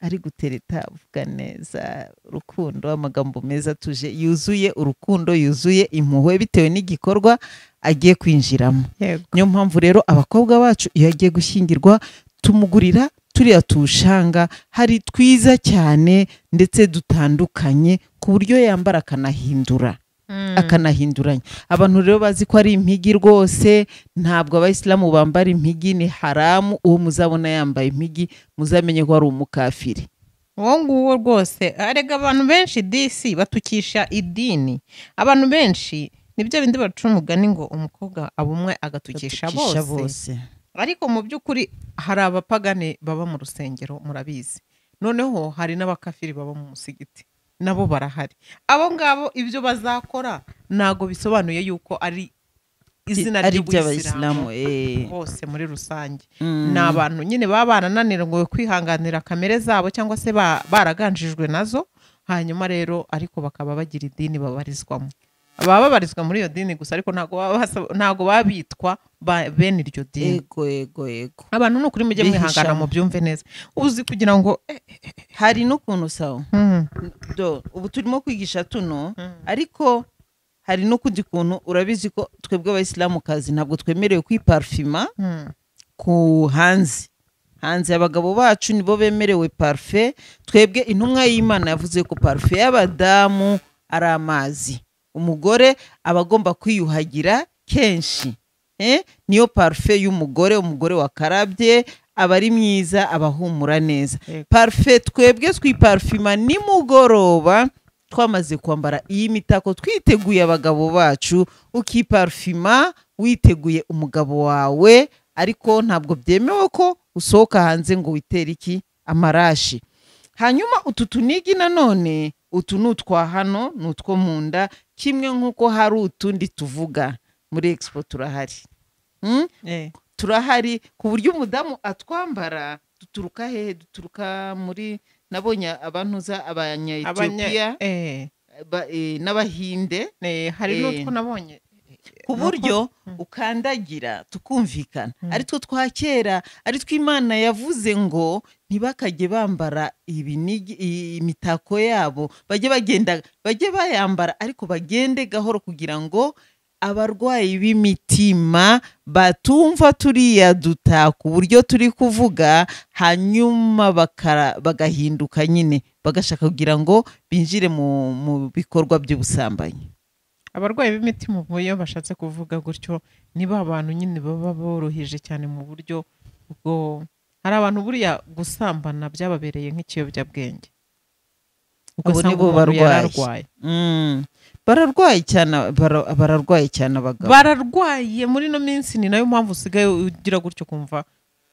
ari gutereta, avuga neza, urukundo, amagambo meza atuje, yuzuye urukundo, yuzuye impuhwe bitewe n'igikorwa agiye kwinjiramo. Niyo mpamvu rero abakobwa bacu iyo agiye gushyingirwa tumugurira turiya tushanga, hari twiza cyane ndetse dutandukanye ku buryo yambara akanahindura. Akanahinduranya. Abantu rero bazi ko ari impigi rwose, ntabwo abayisilamu bambara impigi, ni haramu. Uwo muzabona yambaye impigi muzamenye ko ari umukafiri. Uwo nguwo rwose. Arega abantu benshi disi batukisha idini. Abantu benshi nibyo bindi baca umugani ngo umukobwa abumwe agatukisha bose. Ariko mu by'ukuri hari abapagane baba mu rusengero murabizi. Noneho hari n'abakafiri baba mu musigiti, nabo barahari. Abo ngabo ibyo bazakora nago bisobanuye yuko ari izina ry'Ubuyisilamu bose muri rusange. Ni abantu nyine baba barananirwa kwihanganira kamere zabo cyangwa se baraganjijwe nazo, hanyuma rero ariko bakaba bagira idini babarizwamo. Baba babarizwa muri iyo dini gusa, ariko ntago babitwa bene iryo dini. Ego ego. Abantu nukuri mujye mwihangana mu byumve neza. Uzi kugira ngo hari n'ukuntu sawa. Do ubu turimo kwigisha tuno, ariko hari n'ukundi kuntu urabizi ko twebwe abayisilamu kazi ntabwo twemerewe kwiparfuma ku hanze. Hanze abagabo bacu nibo bemerewe parfum. Twebwe intumwa y'Imana yavuze ko parfum y'abadamu ari amazi. Umugore abagomba kwiyuhagira kenshi. Niyo parfum y'umugore, umugore wakarabye aba ari mwiza, abahumura neza. Parfum twebwe twiparfuma nimugoroba twamaze kwambara iyi mitako, twiteguye abagabo bacu. Ukiparfuma witeguye umugabo wawe, ariko ntabwo byemewe ko usohoka hanze ngo witere iki amarashi. Hanyuma utu tunigi nanone, utu nutwa hano nutwo munda, kimwe nkuko hari utundi tuvuga muri expo turahari. Turahari ku buryo umudamu atwambara. Duturuka hehe? Duturuka muri, nabonye abantu za abanya Ethiopia n'abahinde, hari n'utwo nabonye ku buryo ukandagira tukumvikana. Ari two twa kera, ari two Imana yavuze ngo ntibakajye bambara ibinigi imitako yabo, bajye bagenda, bajye bayambara ariko bagende gahoro kugira ngo abarwayi b'imitima batumva turiya dutaka uburyo turi kuvuga, hanyuma bagahinduka nyine bagashaka kugira ngo binjire mu bikorwa by'ubusambanyi. Abarwayi b'imitima iyo bashatse kuvuga gutyo niba abantu nyine baba boroheje cyane mu buryo bwo, hari abantu buriya gusambana byababereye nk'ikiyobyabwenge. Abo nibo barwaye. Bararwaye cyane, bararwaye cyane abagabo. Bararwaye muri no minsi, ni nayo mpamvu usigaye ugira gutyo kumva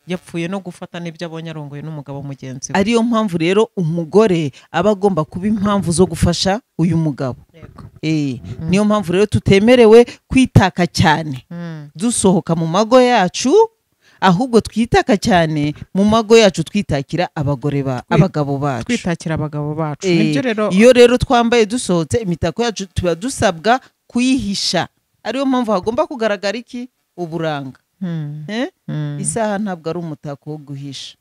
yapfuye no gufata n'ibyo abonye arongoye n'umugabo mugenzi we. Ariyo mpamvu rero umugore aba agomba kuba impamvu zo gufasha uyu mugabo. Niyo mpamvu rero tutemerewe kwitaka cyane dusohoka mu mago yacu, ahubwo twitaka cyane mu mago yacu twitakira abagore ba abagabo bacu. Twitakira abagabo bacu. Nibyo rero iyo rero twambaye dusohotse imitako yacu tuba dusabwa kuyihisha. Ariyo mpamvu hagomba kugaragara iki? Uburanga. Isaha ntabwo ari umutako wo guhisha.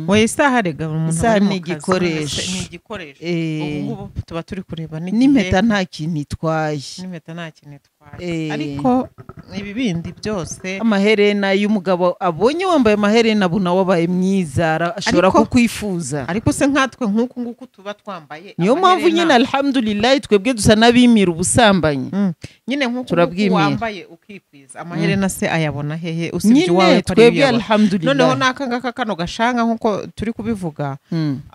We isaha rega umuntu ari mu igikoresho. Ni igikoresho. Ubu ngubu tuba turi kureba n'impeta nta kintu itwaye. N'impeta nta kintu itwaye. wambaye. Ariko ibi bindi byose amaherena y'umugabo abonye wambaye amaherena abona wabaye mwiza, ashobora kukwifuza. Ariko se nkatwe nk'uku nguku tuba twambaye, niyo mpamvu nyine alhamdulillah twebwe dusa n'abimira ubusambanyi. Nyine nk'uku wambaye ukikwiza amaherena se ayabona hehe usibye iwawe ko ari twebwe alhamdulillah. Noneho n'aka ngaka kano gashanga nk'uko turi kubivuga,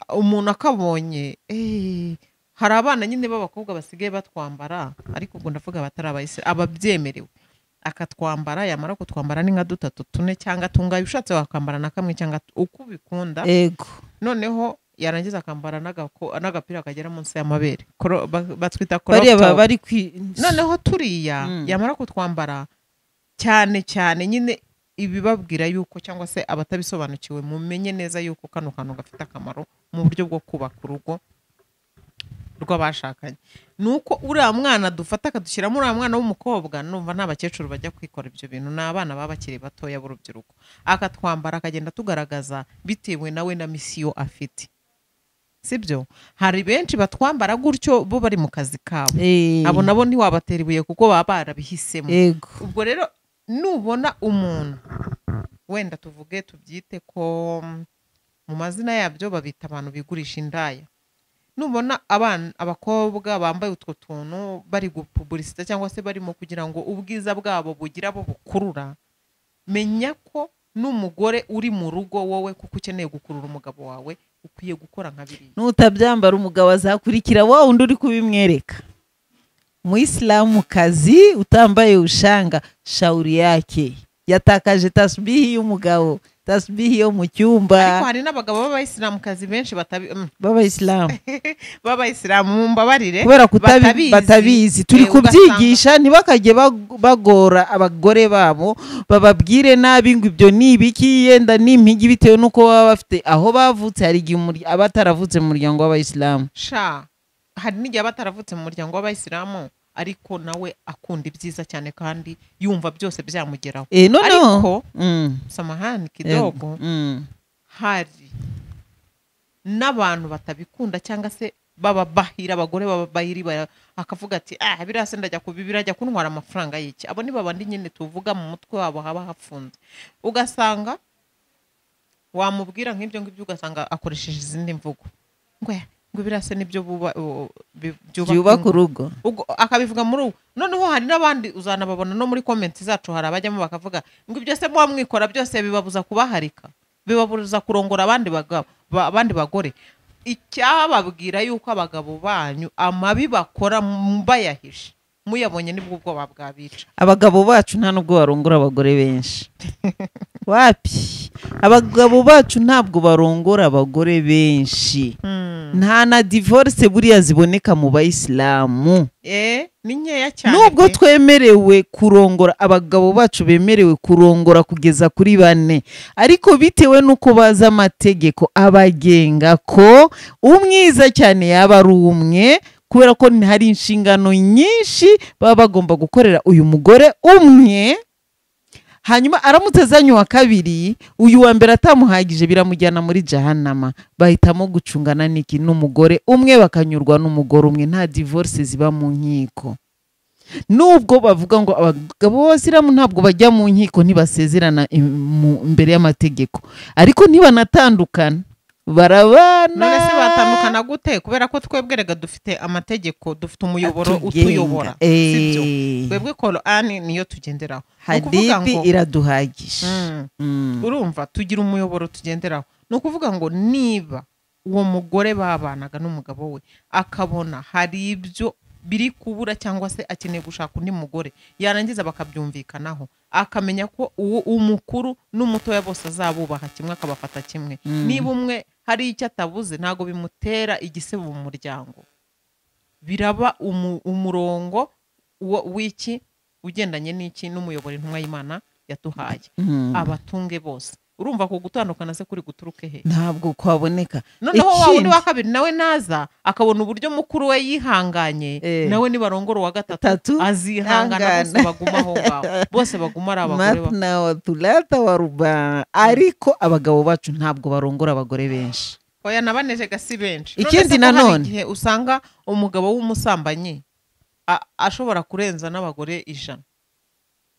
umuntu akabonye hari abana nyine b'abakobwa basigaye batwambara, ariko ubwo ndavuga batarabayise ababyemerewe, akatwambara yamara kutwambara ni nka dutatu tune cyangwa tungaye, ushatse wakambara na kamwe cyangwa uko ubikunda. Yego. Noneho yarangiza akambara n'agapira kagera munsi y'amabere, batwita crop top. Noneho turiya yamara kutwambara cyane cyane nyine ibibabwira yuko cyangwa se abatabisobanukiwe mumenye neza yuko kano kantu gafite akamaro mu buryo bwo kubaka urugo rw'abashakanye. Nuko uriya mwana dufata akadushyiramo uriya mwana w'umukobwa, numva nta bakecuru bajya kwikora ibyo bintu, ni abana baba bakiri batoya b'urubyiruko, akatwambara akagenda tugaragaza bitewe nawe na misiyo afite. Sibyo? Hari benshi batwambara gutyo bo bari mu kazi kabo, abo nabo ntiwabatera ibuye kuko baba barabihisemo. Ubwo rero nubona umuntu wenda tuvuge tubyite ko mu mazina yabyo babita abantu bigurisha indaya, nubona abana abakobwa bambaye utwo tuntu bari gupubulisita cyangwa se barimo kugira ngo ubwiza bwabo bugira abo bukurura, menya ko n'umugore uri mu rugo wowe kuko ukeneye gukurura umugabo wawe ukwiye gukora nka biriya. Nutabyambara umugabo azakurikira wa undi uri kubimwereka. Muislamukazi utambaye ushanga shauri yake yatakaje tasbihi y'umugabo, tasbihi yo mu cyumba. Ariko hari n'abagabo b'abayisilamukazi benshi b'abayisilamu b'abayisilamu mumbabarire kubera batabizi. Turi kubyigisha ntibakajye bagora abagore babo bababwire nabi ngo ibyo ni ibiki yenda ni impigi, bitewe nuko baba bafite aho bavutse. Hari igihe abataravutse mu muryango w'abayisilamu, sha hari n'igihe abataravutse mu muryango w'abayisilamu ariko nawe akunda ibyiza cyane kandi yumva byose byamugeraho. Ariko samahani kidogo, hari n'abantu batabikunda cyangwa se baba bahira abagore baba bahiri akavuga ati birase ndajya kubibirajya kuntwara amafaranga y'iki. Abo ni babandi nyine tuvuga mu mutwe wabo haba hafunze, ugasanga wamubwira nk'ibyo ngibyo ugasanga akoresheje izindi mvugo ngo birase nibyo byubaka urugo, akabivuga muri ubu. Noneho hari n'abandi uzanababona no muri comment zacu, hari abajyamo bakavuga ngo ibyo se muba mwikora byose bibabuza kubaharika, bibabuza kurongora abandi bagabo abandi bagore. Icyababwira yuko abagabo banyu amabi bakora mbayahishe muyabonye nibwo ubwoba bwabica. Abagabo bacu nta nubwo barongora abagore benshi. Wapi, abagabo bacu ntabwo barongora abagore benshi. Nta na divorce buriya ziboneka mu bayisilamu. Ni nkeya cyane. Nubwo twemerewe kurongora, abagabo bacu bemerewe kurongora kugeza kuri 4, ariko bitewe nuko baza amategeko abagenga ko umwiza cyane yaba ari umwe, kubera ko hari inshingano nyinshi baba bagomba gukorera uyu mugore umwe. Hanyuma aramutse azanye uwa kabiri, uyu wa mbere atamuhagije biramujyana muri jahanama. Bahitamo gucungana n'iki n'umugore umwe, bakanyurwa n'umugore umwe. Nta divorce ziba mu nkiko. Nubwo bavuga ngo abagabo b'abasilamu ntabwo bajya mu nkiko, ntibasezerana imbere y'amategeko, ariko ntibanatandukana, barabana. None se batandukana gute? Kubera ko twebwe rega dufite amategeko, dufite umuyoboro utuyobora, sibyo? Twebwe Korani niyo tugenderaho, hadithi iraduhagije. Urumva tugira umuyoboro tugenderaho. Ni ukuvuga ngo niba uwo mugore babanaga n'umugabo we akabona hari ibyo biri kubura cyangwa se akeneye gushaka undi mugore, yarangiza bakabyumvikanaho, akamenya ko uwo umukuru n'umutoya bose azabubaha kimwe, akabafata kimwe. Niba umwe hari icyo atabuze ntago bimutera igisebo mu muryango, biraba umurongo w'iki ugendanye n'iki n'umuyoboro intumwa y'Imana yatuhaye, abatunge bose. Urumva ko gutandukana se kuri guturuke he? Ntabwo kwaboneka. Noneho wa wundi wa kabiri nawe naza akabona uburyo mukuru we yihanganye, nawe nibarongora uwa gatatu azihangana, bose baguma aho ngaho, bose baguma ari abagore matna wa thulatha wa ruba. Ariko abagabo bacu ntabwo barongora abagore benshi. Oya nabaneje gasi benshi. Ikindi nanone igihe usanga umugabo w'umusambanyi Ashobora kurenza n'abagore 100.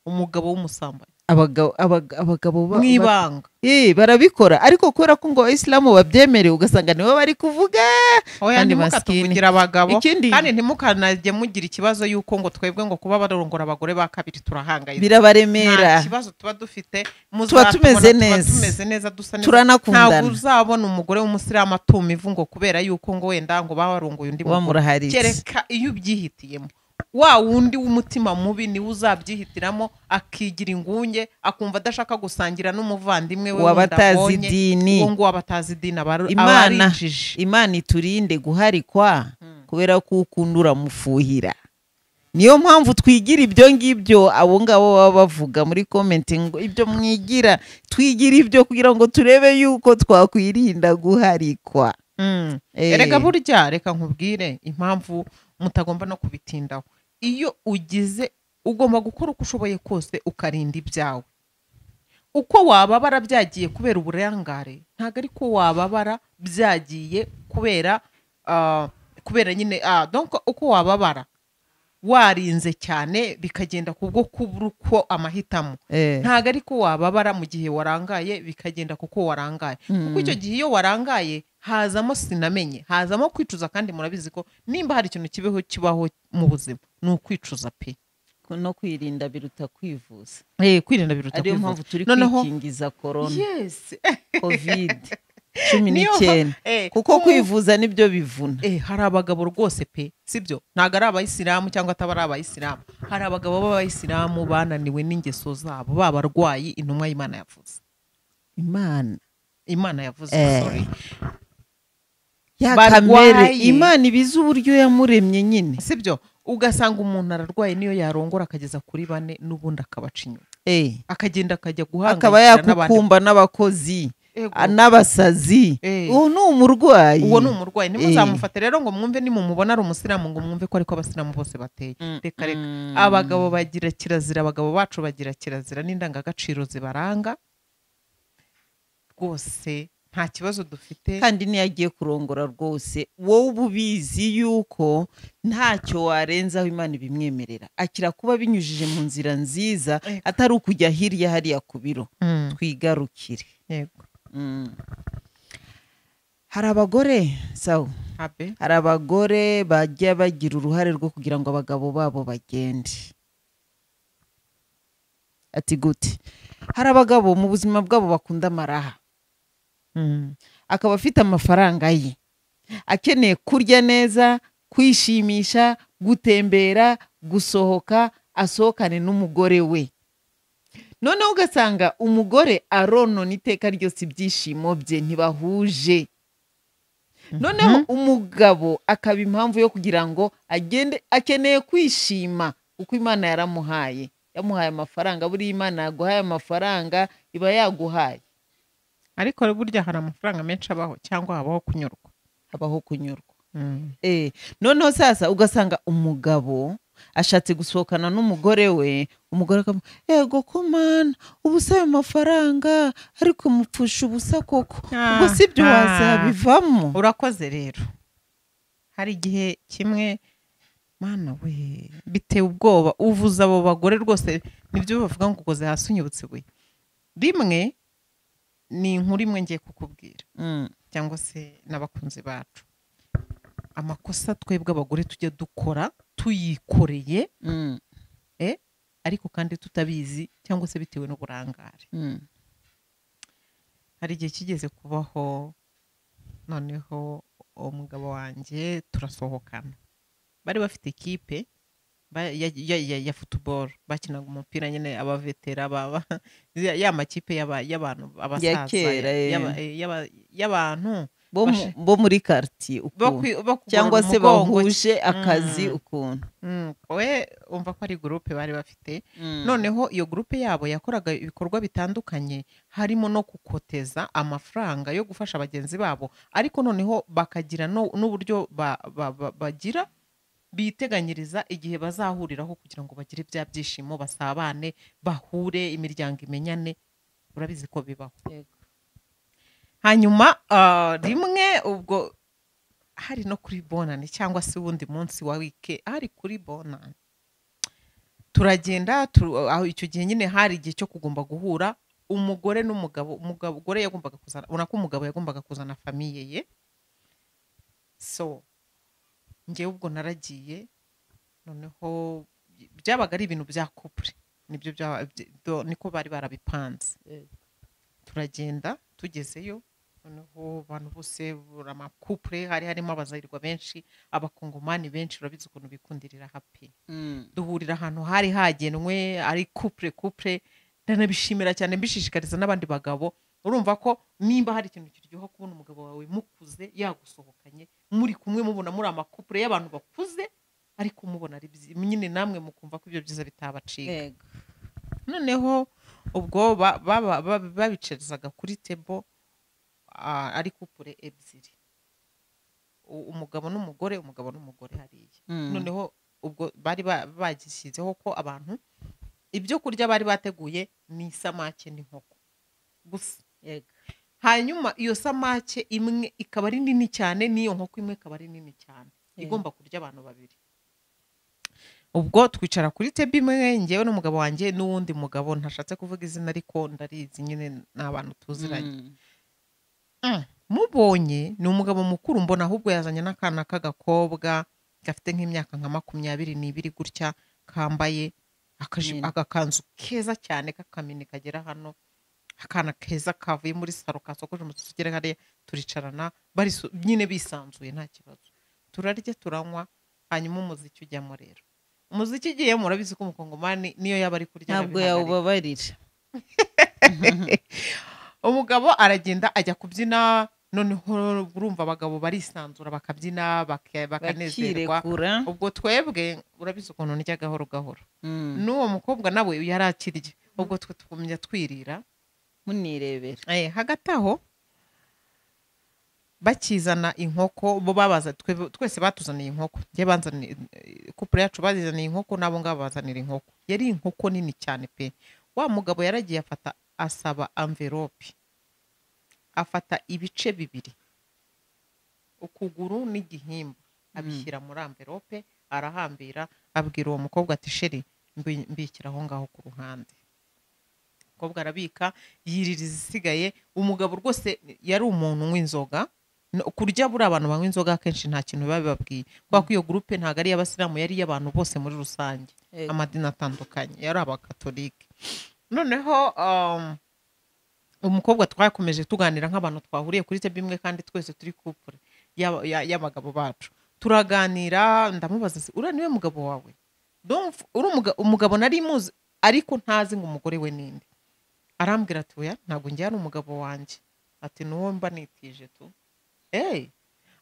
Umugabo w'umusambanyi. Abagabo mu ibanga. Barabikora ariko kubera ko ngo abayisilamu babyemerewe ugasanga nibo bari kuvuga. Oya, ntimukatuvugira abagabo. Kandi ntimukanajye mugira ikibazo yuko ngo twebwe ngo kuba barongora abagore ba kabiri turahangayitse. Birabaremera. Nta kibazo tuba dufite, tuba tumeze neza, tumeze neza, dusa neza, turanakundana. Ntabwo uzabona umugore w'umusilamu atuma ivu ngo kubera yuko ngo wenda ngo bawarongoye undi mugore. Kereka iyo ubyihitiyemo. Wa wundi w'umutima mubi niwe uzabyihitiramo, akigira ingunge, akumva adashaka gusangira n'umuvandimwe we wabatazi idini. Uwo nguwo abatazi idini abarinjije. Imana iturinde guharikwa kubera ko ukunda uramufuhira. Niyo mpamvu twigira ibyo ngibyo abo ngabo baba bavuga muri comment ngo ibyo mwigira, twigira ibyo kugira ngo turebe yuko twakwirinda guharikwa. Erega burya reka nkubwire impamvu mutagomba no kubitindaho. Iyo ugize ugomba gukora uko ushoboye kose ukarinda ibyawe. Uko wababara byagiye kubera uburangare, ntago ariko wababara byagiye kubera kubera nyine donc uko wababara warinze cyane bikagenda kubwo kubura uko amahitamo, ntago ariko wababara mu gihe warangaye bikagenda kuko warangaye. Kuko icyo gihe iyo warangaye hazamo sinamenye, hazamo kwicuza, kandi murabizi ko nimba hari ikintu kibeho kibaho mu buzima ni ukwicuza pe. No kwirinda biruta kwivuza. Kwirinda biruta kwivuza. Ariyo mpamvu turi kwikingiza corona. Yes. Covid 19. Kuko kwivuza nibyo bivuna. Hari abagabo rwose pe, sibyo? Ntago ari abayisilamu cyangwa atabari abayisilamu. Hari abagabo b'abayisilamu bananiwe n'ingeso zabo, babarwayi intumwa y'Imana yavuze. Imana yavuze, sorry. Ya kamere Imana ibiza uburyo yamuremye nyine, sibyo? Ugasanga umuntu ararwaye niyo yarongora akageza kuri 4 n'ubundi akabaca inyuma. Akagenda akajya guhangayikira akaba yakukumba n'abakozi n'abasazi. Uwo ni umurwayi. Uwo ni umurwayi. Nimuzamufate rero ngo mwumve nimumubona ari umusilamu ngo mwumve ko ariko abasilamu bose bateye. Reka reka. Abagabo bagira kirazira, abagabo bacu bagira kirazira n'indangagaciro zibaranga rwose. Nta kibazo dufite. Kandi niyo agiye kurongora rwose wowe ububizi yuko ntacyo warenzaho Imana ibimwemerera, akira kuba binyujije mu nzira nziza atari ukujya hirya hariya ku biro. Twigarukire. Yego. Hari abagore sawa, hari abagore bajya bagira uruhare rwo kugira ngo abagabo babo bagende. Ati gute? Hari abagabo mu buzima bwabo bakunda amaraha. Akaba afite amafaranga ye, akeneye kurya neza, kwishimisha, gutembera, gusohoka, asohokane n'umugore we. Noneho ugasanga umugore aronona iteka ryose ibyishimo bye, ntibahuje. Noneho umugabo akaba impamvu yo kugira ngo agende, akeneye kwishima kuko Imana yaramuhaye, yamuhaye amafaranga. Buri Imana yaguhaye amafaranga iba yaguhaye. Ariko burya hari amafaranga menshi abaho cyangwa habaho kunyurwa. Habaho kunyurwa. Noneho sasa ugasanga umugabo ashatse gusohokana n'umugore we, umugore akavuga ego ko mana ubusa ayo mafaranga ariko mupfusha ubusa koko, ubwo sibyo wazabivamo. Urakoze rero. Hari igihe kimwe mana we biteye ubwoba, uvuza abo bagore rwose nibyo bavuga ngo ukoze hasi unyibutse we. Rimwe ni inkuru imwe ngiye kukubwira cyangwa se n'abakunzi bacu, amakosa twebwe abagore tujya dukora tuyikoreye ariko kandi tutabizi cyangwa se bitewe n'uburangare. Hari igihe kigeze kubaho noneho umugabo wanjye turasohokana, bari bafite ikipe ya football, bakinaga umupira nyine abavetera baba ya makipe y'abantu abasaza y'abantu bo muri quartier ukuntu cyangwa se bahuje akazi ukuntu. We umva ko ari groupe bari bafite. Noneho iyo groupe yabo yakoraga ibikorwa bitandukanye harimo no kukoteza amafaranga yo gufasha bagenzi babo, ariko noneho bakagira n'uburyo bagira biteganyiriza igihe bazahuriraho kugira ngo bagire bya byishimo, basabane, bahure, imiryango imenyane. Urabizi ko bibaho. Hanyuma rimwe ubwo Hari no kuri bonane cyangwa se uwundi munsi wa wike, hari kuri bonane. Turagenda aho icyo gihe nyine hari igihe cyo kugomba guhura umugore n'umugabo. Umugore yagombaga kuzana, ubona ko umugabo yagombaga kuzana famille ye. So njyewe ubwo naragiye, noneho byabaga ari ibintu bya couple, nibyo niko bari barabipanze. Turagenda, tugezeyo noneho abantu bose ama couple, hari harimo abazayirwa benshi, abakongomani benshi, urabizi ukuntu bikundirira happy. Duhurira ahantu hari hagenwe ari couple couple. Ndanabishimira cyane, mbishishikariza n'abandi bagabo. Urumva ko nimba hari ikintu kiryoha kubona umugabo wawe mukuze yagusohokanye, muri kumwe, mubona muri ama couple y'abantu bakuze, ariko mubona ari nyine namwe mukumva ko ibyo byiza bitabacika. Noneho ubwo babicarizaga kuri table ari couple ebyiri, umugabo n'umugore, umugabo n'umugore hariya. Noneho ubwo bari bagishyizeho ko abantu ibyo kurya bari bateguye ni isamake n'inkoko gusa. Hanyuma iyo samake imwe ikaba ari nini cyane, n'iyo nkoko imwe ikaba ari nini cyane, igomba kurya abantu babiri. Ubwo twicara kuri table imwe, njyewe n'umugabo wanjye n'uwundi mugabo ntashatse kuvuga izina ariko ndarizi nyine, ni abantu tuziranye. Mubonye ni umugabo mukuru, mbona ahubwo yazanye n'akana k'agakobwa gafite nk'imyaka nka 22 gutya, kambaye agakanzu keza cyane k'akamini kagera hano, akana keza kavuye muri salon, kasokoje umusatsi ugera hariya. Turicarana bari nyine bisanzuye, nta kibazo, turarya, turanywa, hanyuma umuziki ujyamo. Rero umuziki ugiyemo, urabizi ko umukongomani niyo yaba ari kurya ntabwo arabihagarika. Yawubabarira. Umugabo aragenda ajya kubyina. Noneho urumva abagabo barisanzura, bakabyina, bakanezerwa. Bakirekura. Ubwo twebwe urabizi ukuntu ndya gahoro gahoro, n'uwo mukobwa nawe yari akirya, ubwo twe tugumya twirira munirebera. Hagati aho bakizana inkoko, bo babaza twese batuzaniye inkoko. Njye banzaniye, couple yacu bazizaniye inkoko, n'abo ngabo bazanira inkoko. Yari inkoko nini cyane pe. Wa mugabo yaragiye afata, asaba enveloppe, afata ibice bibiri, ukuguru n'igihimba, abishyira muri enveloppe, arahambira, abwira uwo mukobwa ati: "Chéri, mbikira aho ngaho ku ruhande." Umukobwa arabika, yirira izisigaye. Umugabo rwose yari umuntu unywa inzoga. Kurya buriya abantu banywa inzoga akenshi nta kintu biba bibabwiye, kubera ko iyo groupe ntabwo ari iy'abasilamu, yari iy'abantu bose muri rusange, amadini atandukanye, yari abakatolike. Noneho umukobwa twakomeje tuganira nk'abantu twahuriye kuri table imwe kandi twese turi couple y'abagabo bacu. Turaganira, ndamubaza: "Se, uriya niwe mugabo wawe?" Donc, uri umugabo nari muzi ariko ntazi ngo umugore we ninde. Arambwira ati: "Oya, ntabwo njye ari umugabo wanjye," ati: "Nuwo mba nitije tu."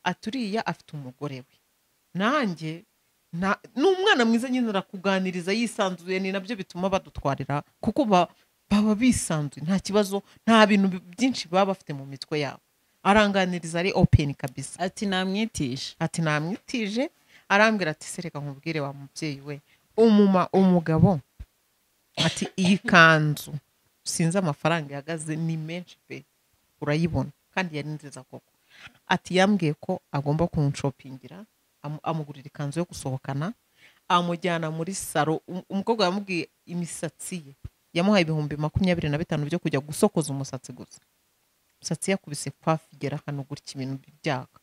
Ati: "Uriya afite umugore we, nanjye ni umwana mwiza nyine, arakuganiriza yisanzuye." Ni nabyo bituma badutwarira, kuko baba bisanzuye, nta kibazo, nta bintu byinshi baba bafite mu mitwe yabo. Aranganiriza ari open kabisa. Ati: "Namwitisha." Ati: "Namwitije." Arambwira ati: "Se reka nkubwire wa mubyeyi we, umugabo," ati, "iyi kanzu sinzi amafaranga ihagaze, ni menshi pe, urayibona kandi yari nziza koko." Ati: "Yambwiye ko agomba kunshopingira." Amugurira ikanzu yo gusohokana, amujyana muri salon. Umukobwa yamubwiye imisatsi ye, yamuhaye 25,000 byo kujya gusokoza umusatsi gusa. Umusatsi yakubise coiffe igera hano gutya, ibintu byaka.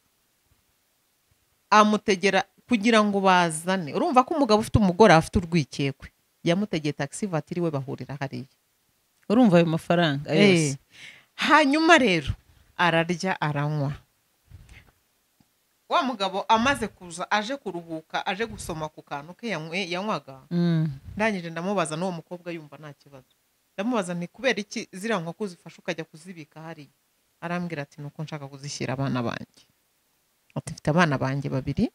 Amutegera kugira ngo bazane, urumva ko umugabo ufite umugore afite urwikekwe, yamutegeye taxi voiture we, bahurira hariya. Urumva ayo mafaranga yose. Hanyuma rero ararya, aranywa. Wa mugabo amaze kuza, aje kuruhuka, aje gusoma ku kantu ke yanywaga, ndangije ndamubaza, n'uwo mukobwa yumva nta kibazo, ndamubaza nti: "Kubera iki ziriya nkoko zifashe ukajya kuzibika hariya?" Arambwira ati: "Nuko nshaka kuzishyira abana banjye." Ati: "Mfite abana banjye babiri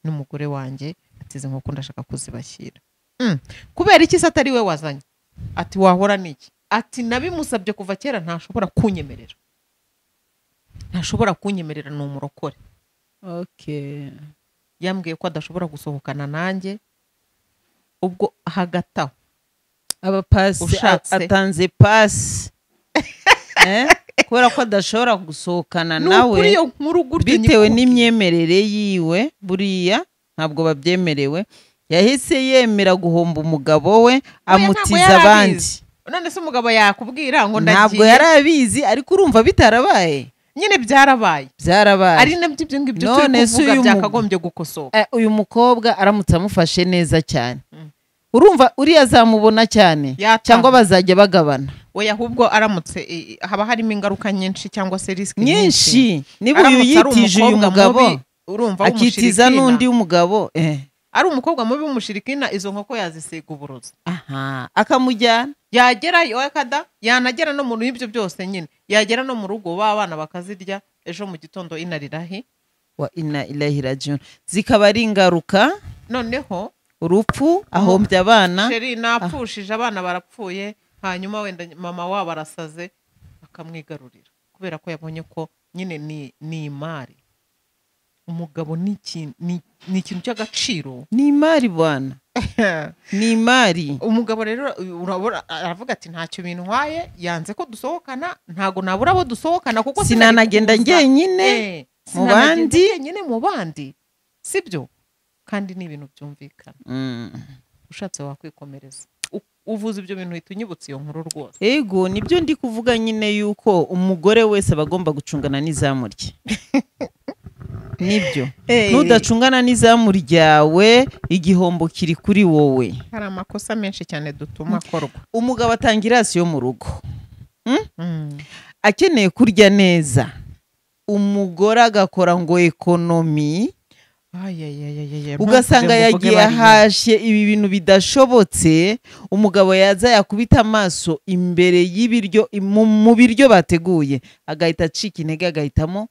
n'umugore wanjye," ati: "izi nkoko ndashaka kuzibashyira." Kubera iki se atari we wazanye? Ati: "Wahora n'iki?" Ati: "Nabimusabye kuva kera, ntashobora kunyemerera, ntashobora kunyemerera, ni umurokore." Yambwiye ko adashobora gusohokana nanjye. Ubwo hagati aho abapasi Ushatse. Atanze pasi. Kubera ko adashobora gusohokana nawe bitewe n'imyemerere yiwe, buriya ntabwo babyemerewe. Yahise yemera guhomba umugabo we amutiza abandi. None se umugabo yakubwira ngo ndagiye? Ntabwo yari abizi, ariko urumva bitarabaye nyine byarabaye. Byarabaye. Ari nabyo ibyo ngibyo turi kuvuga byakagombye gukosoka. Uyu mukobwa aramutse amufashe neza cyane, urumva uriya azamubona cyane cyangwa bazajya bagabana. Oya, ahubwo aramutse haba harimo ingaruka nyinshi cyangwa se risk nyinshi. Niba uyu yitije uyu mugabo, urumva akitiza n'undi w'umugabo, ari umukobwa mubi w'umushirikina, izo nkoko yazisiga uburozi. Aha, akamujyana yagerayo akada, yanagera no mu ibyo byose nyine, yagera no mu rugo b'abana bakazirya, ejo mu gitondo inarirahi wa inna ilahi rajiun, zikaba ari ingaruka. Noneho urupfu, ahombye abana, sheri napfushije abana barapfuye, hanyuma wenda mama wabo arasaze akamwigarurira kubera ko yabonye ko nyine ni imari. Umugabo ni ikintu cy'agaciro, ni imari bwana, ni imari. Umugabo rero urabona aravuga ati ntacyo bintwaye, yanze ko dusohokana, ntago nabura abo dusohokana kuko sinanagenda njyenyine mu bandi, njyenyine mu bandi, sibyo? Kandi ni ibintu byumvikana. Ushatse wakwikomereza uvuze ibyo bintu uhita unyibutsa iyo nkuru rwose. Ego, nibyo ndi kuvuga nyine yuko umugore wese aba agomba gucungana n'izamu rye. Nibyo, nudacungana n'izamu ryawe igihombo kiri kuri wowe. Hari amakosa menshi cyane dutuma akorwa. Umugabo atanga irasi yo mu rugo, akeneye kurya neza, umugore agakora ngo ekonomi, ugasanga yagiye ahashye ibi bintu bidashobotse. Umugabo yaza yakubita amaso imbere y'ibiryo, mu biryo bateguye, agahita acika intege, agahitamo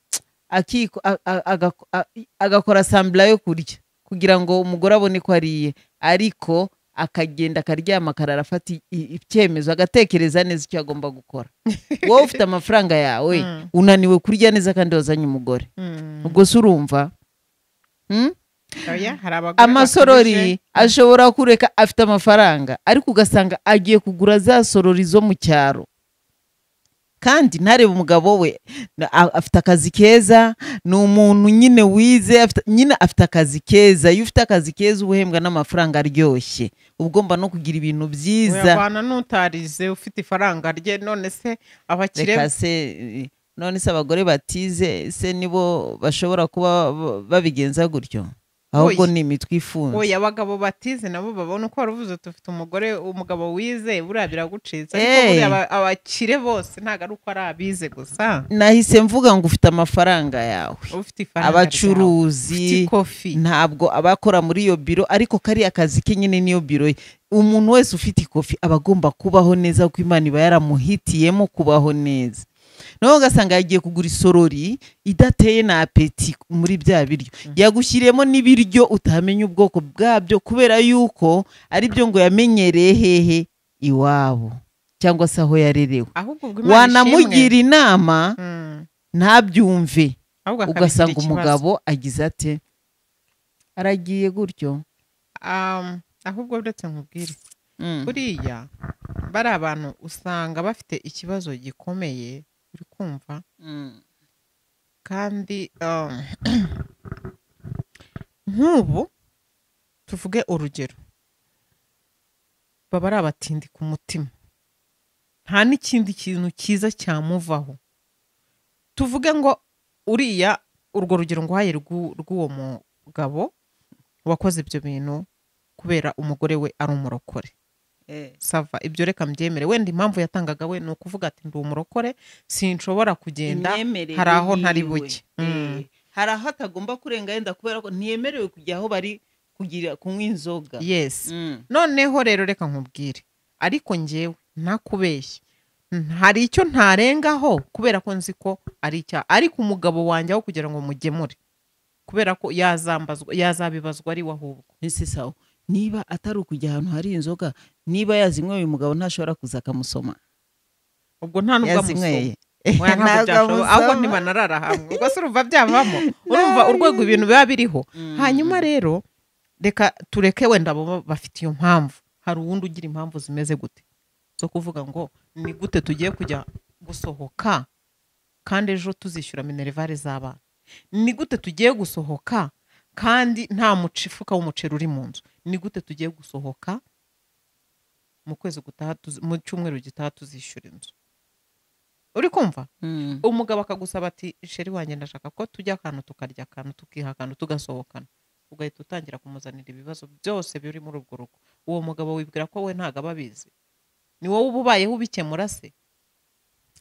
agakora sambla yo kurya kugira ngo umugore abone ko ariye, ariko akagenda akaryama akarara afata icyemezo, agatekereza neza icyo agomba gukora. Wowe ufite amafaranga yawe, unaniwe kurya neza kandi wazanye umugore, ubwo se urumva? Amasorori ashobora kureka afite amafaranga, ariko ugasanga agiye kugura za sorori zo mu cyaro, kandi ntarebe umugabo we afite akazi keza, ni umuntu nyine wize, nyine afite akazi keza. Iyo ufite akazi keza ubuhembwa n'amafaranga aryoshye, ugomba no kugira ibintu byiza. Uyabana n'utarize ufite ifaranga rye, none se abakire se, none se abagore batize se nibo bashobora kuba babigenza gutyo? Ahubwo ni imitwe ifunze. Oya, abagabo batize nabo babona uko waruvuze tufite umugore umugabo wize buriya biragucitse, ariko buriya abakire bose ntago ari uko ari abize gusa. Nahise mvuga ngo ufite amafaranga yawe, ufite ifaranga, abacuruzi ntabwo abakora muri iyo biro, ariko kariya kazi ke nyine niyo biro ye. Umuntu wese ufite ikofi aba agomba kubaho neza, kuko Imana iba yaramuhitiyemo kubaho neza. Naho ugasanga yagiye kugura isorori idateye na apeti muri bya biryo, yagushyiriyemo n'ibiryo utamenya ubwoko bwabyo, kubera yuko ari byo ngo yamenyereye hehe iwabo cyangwa se aho yarerewe. Wanamugira inama ntabyumve, ugasanga umugabo agize ate, aragiye gutyo. Ahubwo uretse nkubwire, buriya bari abantu usanga bafite ikibazo gikomeye, uri kumva? Kandi nk'ubu tuvuge urugero, baba ari abatindi ku mutima, nta n'ikindi kintu cyiza cyamuvaho. Tuvuge ngo uriya urwo rugero nguhaye rw'uwo mugabo wakoze ibyo bintu kubera umugore we ari umurokore, sava ibyo reka mbyemere. Wenda impamvu yatangaga we ni ukuvuga ati ndi umurokore sinshobora kugenda, hari aho ntari buke, hari aho atagomba kurenga yenda kubera ko ntiyemerewe kujya aho bari kugira kunywa inzoga. Yes. Noneho rero reka nkubwire, ariko njyewe ntakubeshye, hari icyo ntarengaho kubera ko nzi ko ari icyaha, ariko umugabo wanjye aho kugira ngo mugemure kubera ko yazambazwa, yazabibazwa ari we ahubwo. Ese sawa, niba atari ukujya ahantu hari inzoga, niba yazinyweye umugabo ntashobora kuza akamusoma, ubwo nta nubwo amusoma, ahubwo ntibanarara hamwe, ubwo se urumva byavamo, urumva urwego ibintu biba biriho. Hanyuma rero reka tureke wenda abo bafite iyo mpamvu, hari uwundi ugira impamvu zimeze gute zo kuvuga ngo ni gute tugiye kujya gusohoka kandi ejo tuzishyura minerivare z'abana? Ni gute tugiye gusohoka kandi nta mufuka w'umuceri uri mu nzu? Ni gute tugiye gusohoka mu kwezi gutaha, mu cyumweru gitaha tuzishyura inzu? Uri kumva? Umugabo akagusaba ati sheri wanjye ndashaka ko tujya akantu, tukarya akantu, tukiha akantu, tugasohokana, ugahita utangira kumuzanira ibibazo byose biri muri urwo rugo. Uwo mugabo wibwira ko we ntago aba abizi, ni wowe uba ubayeho ubikemura se?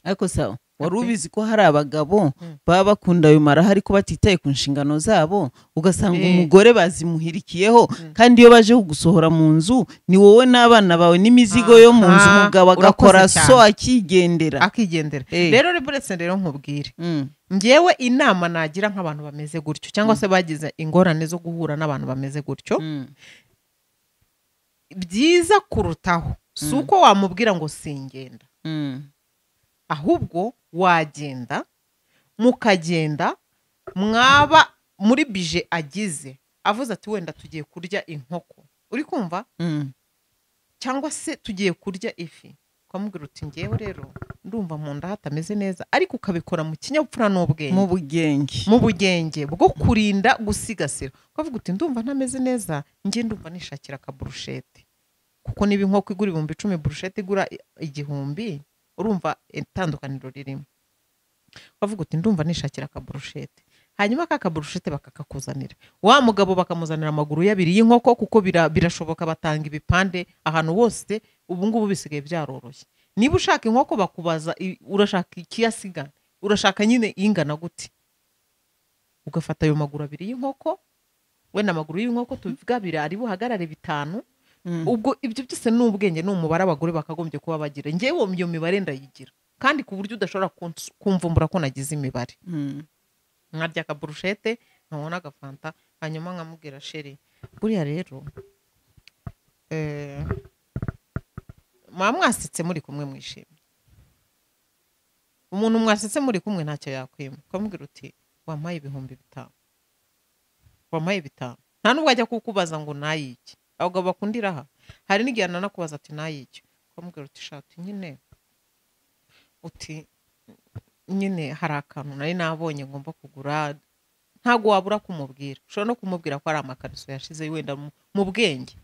Ariko sawa, wari ubizi ko hari abagabo baba bakunda ayo maraha ariko batitaye ku nshingano zabo, ugasanga umugore bazimuhirikiyeho, kandi iyo baje kugusohora mu nzu ni wowe n'abana bawe n'imizigo yo mu nzu, umugabo agakora so akigendera. Rero buretse rero nkubwire, ngewe inama nagira nk'abantu bameze gutyo cyangwa se bagize ingorane zo guhura n'abantu bameze gutyo, byiza kurutaho si uko wamubwira ngo singenda, ahubwo wagenda mukagenda, mwaba muri bije agize avuze ati wenda tugiye kurya inkoko, uri kumva, cyangwa se tugiye kurya ifi, ukamubwira uti ngewe rero ndumva mu nda hatameze neza, ariko ukabikora mu kinyabupfura n'ubwenge, mu bugenge bwo kurinda gusigasira, ukavuga uti ndumva ntameze neza, nge ndumva nishakira akaburushete, kuko niba inkoko igura 10,000, burushete igura 1,000, urumva itandukaniro ririmo. Bavuga uti ndumva nishakira akaburushete, hanyuma aka kaburushete bakakakuzanira, wa mugabo bakamuzanira amaguru y'abiri y'inkoko, kuko birashoboka batanga ibipande ahantu hose ubu ngubu bisigaye byaroroshye. Niba ushaka inkoko bakubaza urashaka ikiyasigana, urashaka nyine ingana gute, ugafata ayo maguru abiri y'inkoko, wenda amaguru y'inkoko tuvuga abiri ari buhagarare 5. Ubwo ibyo byose ni ubwenge, ni umubare abagore bakagombye kuba bagira. Ngewe iyo mibare ndayigira, kandi ku buryo udashobora kumvumbura ko nagize imibare. Nkarya akaburushete, nkabona agafanta, hanyuma nkamubwira sheri buriya rero mwasetse muri kumwe mwishimye, umuntu mwasetse muri kumwe ntacyo yakwima, ukamubwira uti wampaye 5,000, wampaye 5, nta nubwo ajya kukubaza ngo nayiki. Abagabo bakundira aha, hari n'igihe ananakubaza ati nayiki, ukamubwira uti shati nyine, uti nyine hari akantu nari nabonye ngomba kugura, ntago wabura kumubwira. Ushobora no kumubwira ko ari amakariso yashize wenda mu bwenge,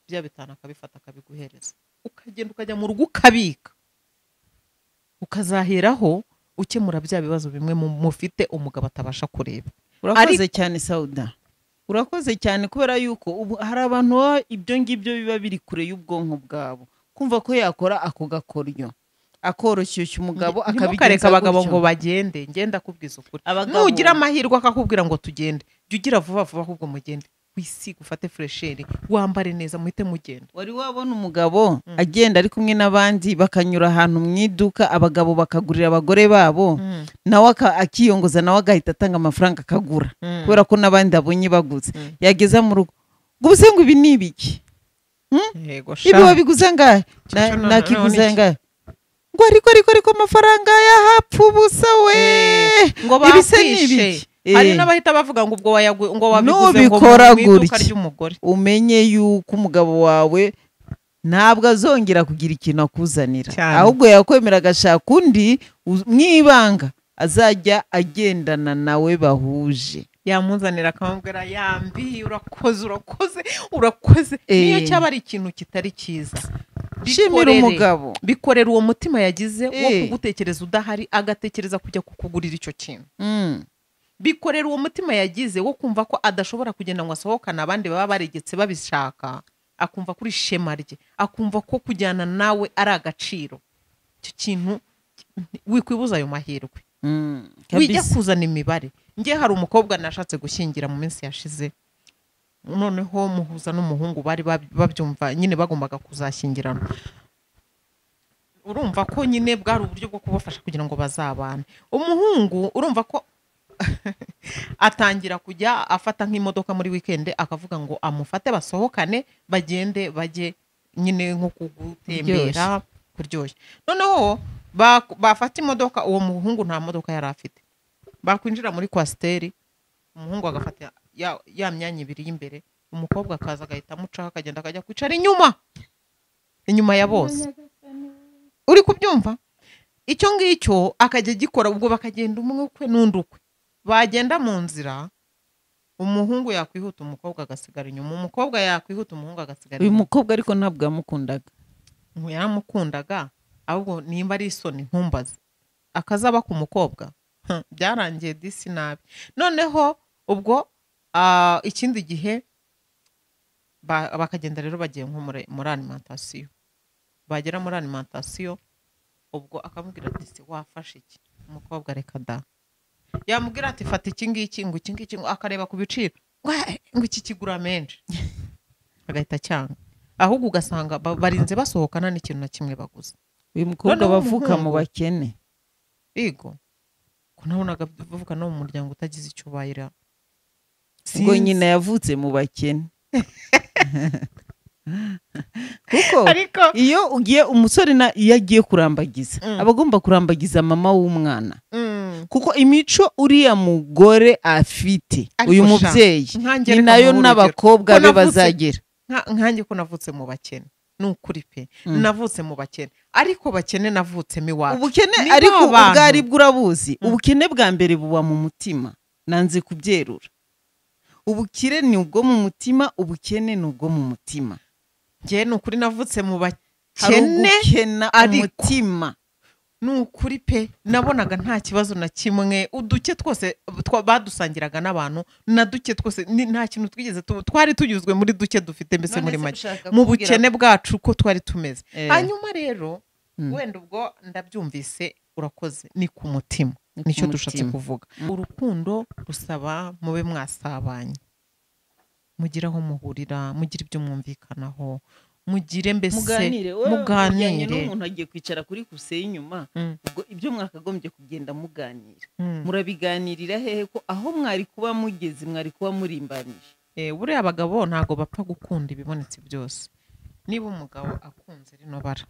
bya 5 akabifata akabiguhereza, ukagenda ukajya mu rugo ukabika, ukazaheraho ukemura bya bibazo bimwe mufite umugabo atabasha kureba. Urakoze cyane Sauda, urakoze cyane, kubera yuko ubu hari abantu ibyo ngibyo biba biri kure y'ubwonko bwabo, kumva ko yakora ako gakoryo akoroshyushya umugabo akabigenza abagabo ngo bagende. Ngenda kubwiza ukuri, nugira amahirwe akakubwira ngo tugende, jya ugira vuba vuba ahubwo mugende, wisiga ufate fresheri, wambare neza, muhite mugenda. Wari wabona umugabo agenda ari kumwe n'abandi bakanyura ahantu mu iduka, abagabo bakagurira abagore babo, nawe akiyongoza, nawe agahita atanga amafaranga akagura, kubera ko n'abandi abonye baguze. Yageza mu rugo, ngo ngo ibi ni ibiki? Ibi wabiguze angahe? Nakiguze angahe? Ngo ariko amafaranga yahapfa ubusa we, ngo bakwishe. Hari n'abahita bavuga ngo ubwo ngo wabiguze ngo mu iduka ry'umugore. Umenye yuko umugabo wawe ntabwo azongera kugira ikintu akuzanira, ahubwo yakwemera agashaka undi mwibanga azajya agendana nawe bahuje, yamuzanira akamubwira yambi urakoze urakoze urakoze. Niyo cyaba ari ikintu kitari cyiza, shimira umugabo, bikorera uwo mutima yagize wo kugutekereza udahari, agatekereza kujya kukugurira icyo kintu. Bikorera uwo mutima yagize wo kumva ko adashobora kugenda ngo asohokane abandi baba baregetse babishaka, akumva kuri shema rye, akumva ko kujyana nawe ari agaciro. Icyo kintu wikwibuza ayo mahirwe, wijya kuzana imibare. Nge hari umukobwa nashatse gushyingira mu minsi yashize, noneho muhuza n'umuhungu bari babyumva nyine bagombaga kuzashyingirana, urumva ko nyine bwari uburyo bwo kubafasha kugira ngo bazabane. Umuhungu urumva ko atangira kujya afata nk'imodoka muri weekend, akavuga ngo amufate basohokane bagende bajye nyine nko kugutembera kuryoshya. Noneho bafata imodoka, uwo muhungu nta modoka yari afite, bakwinjira muri kwasiteri, umuhungu agafata ya myanya ibiri y'imbere, umukobwa akaza agahita amucaho akagenda akajya kwicara inyuma ya bose. Uri kubyumva? Icyo ngicyo akajya gikora, ubwo bakagenda umwe ukwe n'undi ukwe. Bagenda mu nzira, umuhungu yakwihuta umukobwa agasigara inyuma, umukobwa yakwihuta umuhungu agasigara Uyu inyuma. mukobwa ariko ntabwo yamukundaga. Ngo yaramukundaga, ahubwo nimba ari isoni ntumbaze. Akazaba ku mukobwa. Byarangiye disi nabi. Noneho ubwo ikindi gihe bakagenda rero bagiye nko muri alimentation. Bagera muri alimentation, ubwo akamubwira ati se wafashe iki? Umukobwa reka da. Yamubwira ati fata iki ngiki, ngo iki ngiki, ngo akareba ku biciro, ngo iki kigura menshi. Agahita cyanga. Ahubwo ugasanga barinze basohokana n'ikintu na kimwe baguze. Uyu mukobwa Noneho bavuka mu umuhungu bakene. Yego. Ko nabonaga bavuka no mu muryango utagize icyo ubayira. Ubwo nyina yavutse mu bakene. Kuko ariko iyo ugiye umusore na iyo agiye kurambagiza, aba agomba kurambagiza mama w'umwana. Kuko imico uriya mugore afite, Ariko uyu sha, mubyeyi, nkanjye ni reka nayo muhe urugero. n'abakobwa Ko be navutse bazagera. Nkanjye ko navutse mu bakene. Ni ukuri pe. Navutse mu bakene. Ariko bakene navutsemo iwacu. Ubukene Ni ariko ba bantu. ubwo ari bwo urabuzi. Ubukene bwa mbere buba mu mutima. Nanze kubyerura. Ubukire ni ubwo mu mutima, ubukene ni ubwo mu mutima. Njye ni ukuri navutse mu Hari bakene, ugukena ariko umutima. Ni ukuri pe, nabonaga nta kibazo na kimwe, uduke twose badusangiraga n'abantu, na duke twose nta kintu twigeze twari tunyuzwe muri duke dufite mbese muri make, mu bukene bwacu ko twari tumeze. Hanyuma rero wenda ubwo ndabyumvise, urakoze, ni ku mutima, Ni ku nicyo dushatse mutima. kuvuga. Urukundo rusaba mube mwasabanye, mugire aho muhurira, mugire ibyo mwumvikanaho, mugire mbese muganire, wowe muganire. ujyanye n'umuntu agiye kwicara kuri kuse y'inyuma, ubwo ibyo mwakagombye kugenda muganira, murabiganirira hehe ko aho mwari kuba mugeze mwari kuba murimbanije? Buriya abagabo ntago bapfa gukunda ibibonetse byose. Niba umugabo akunze rino bara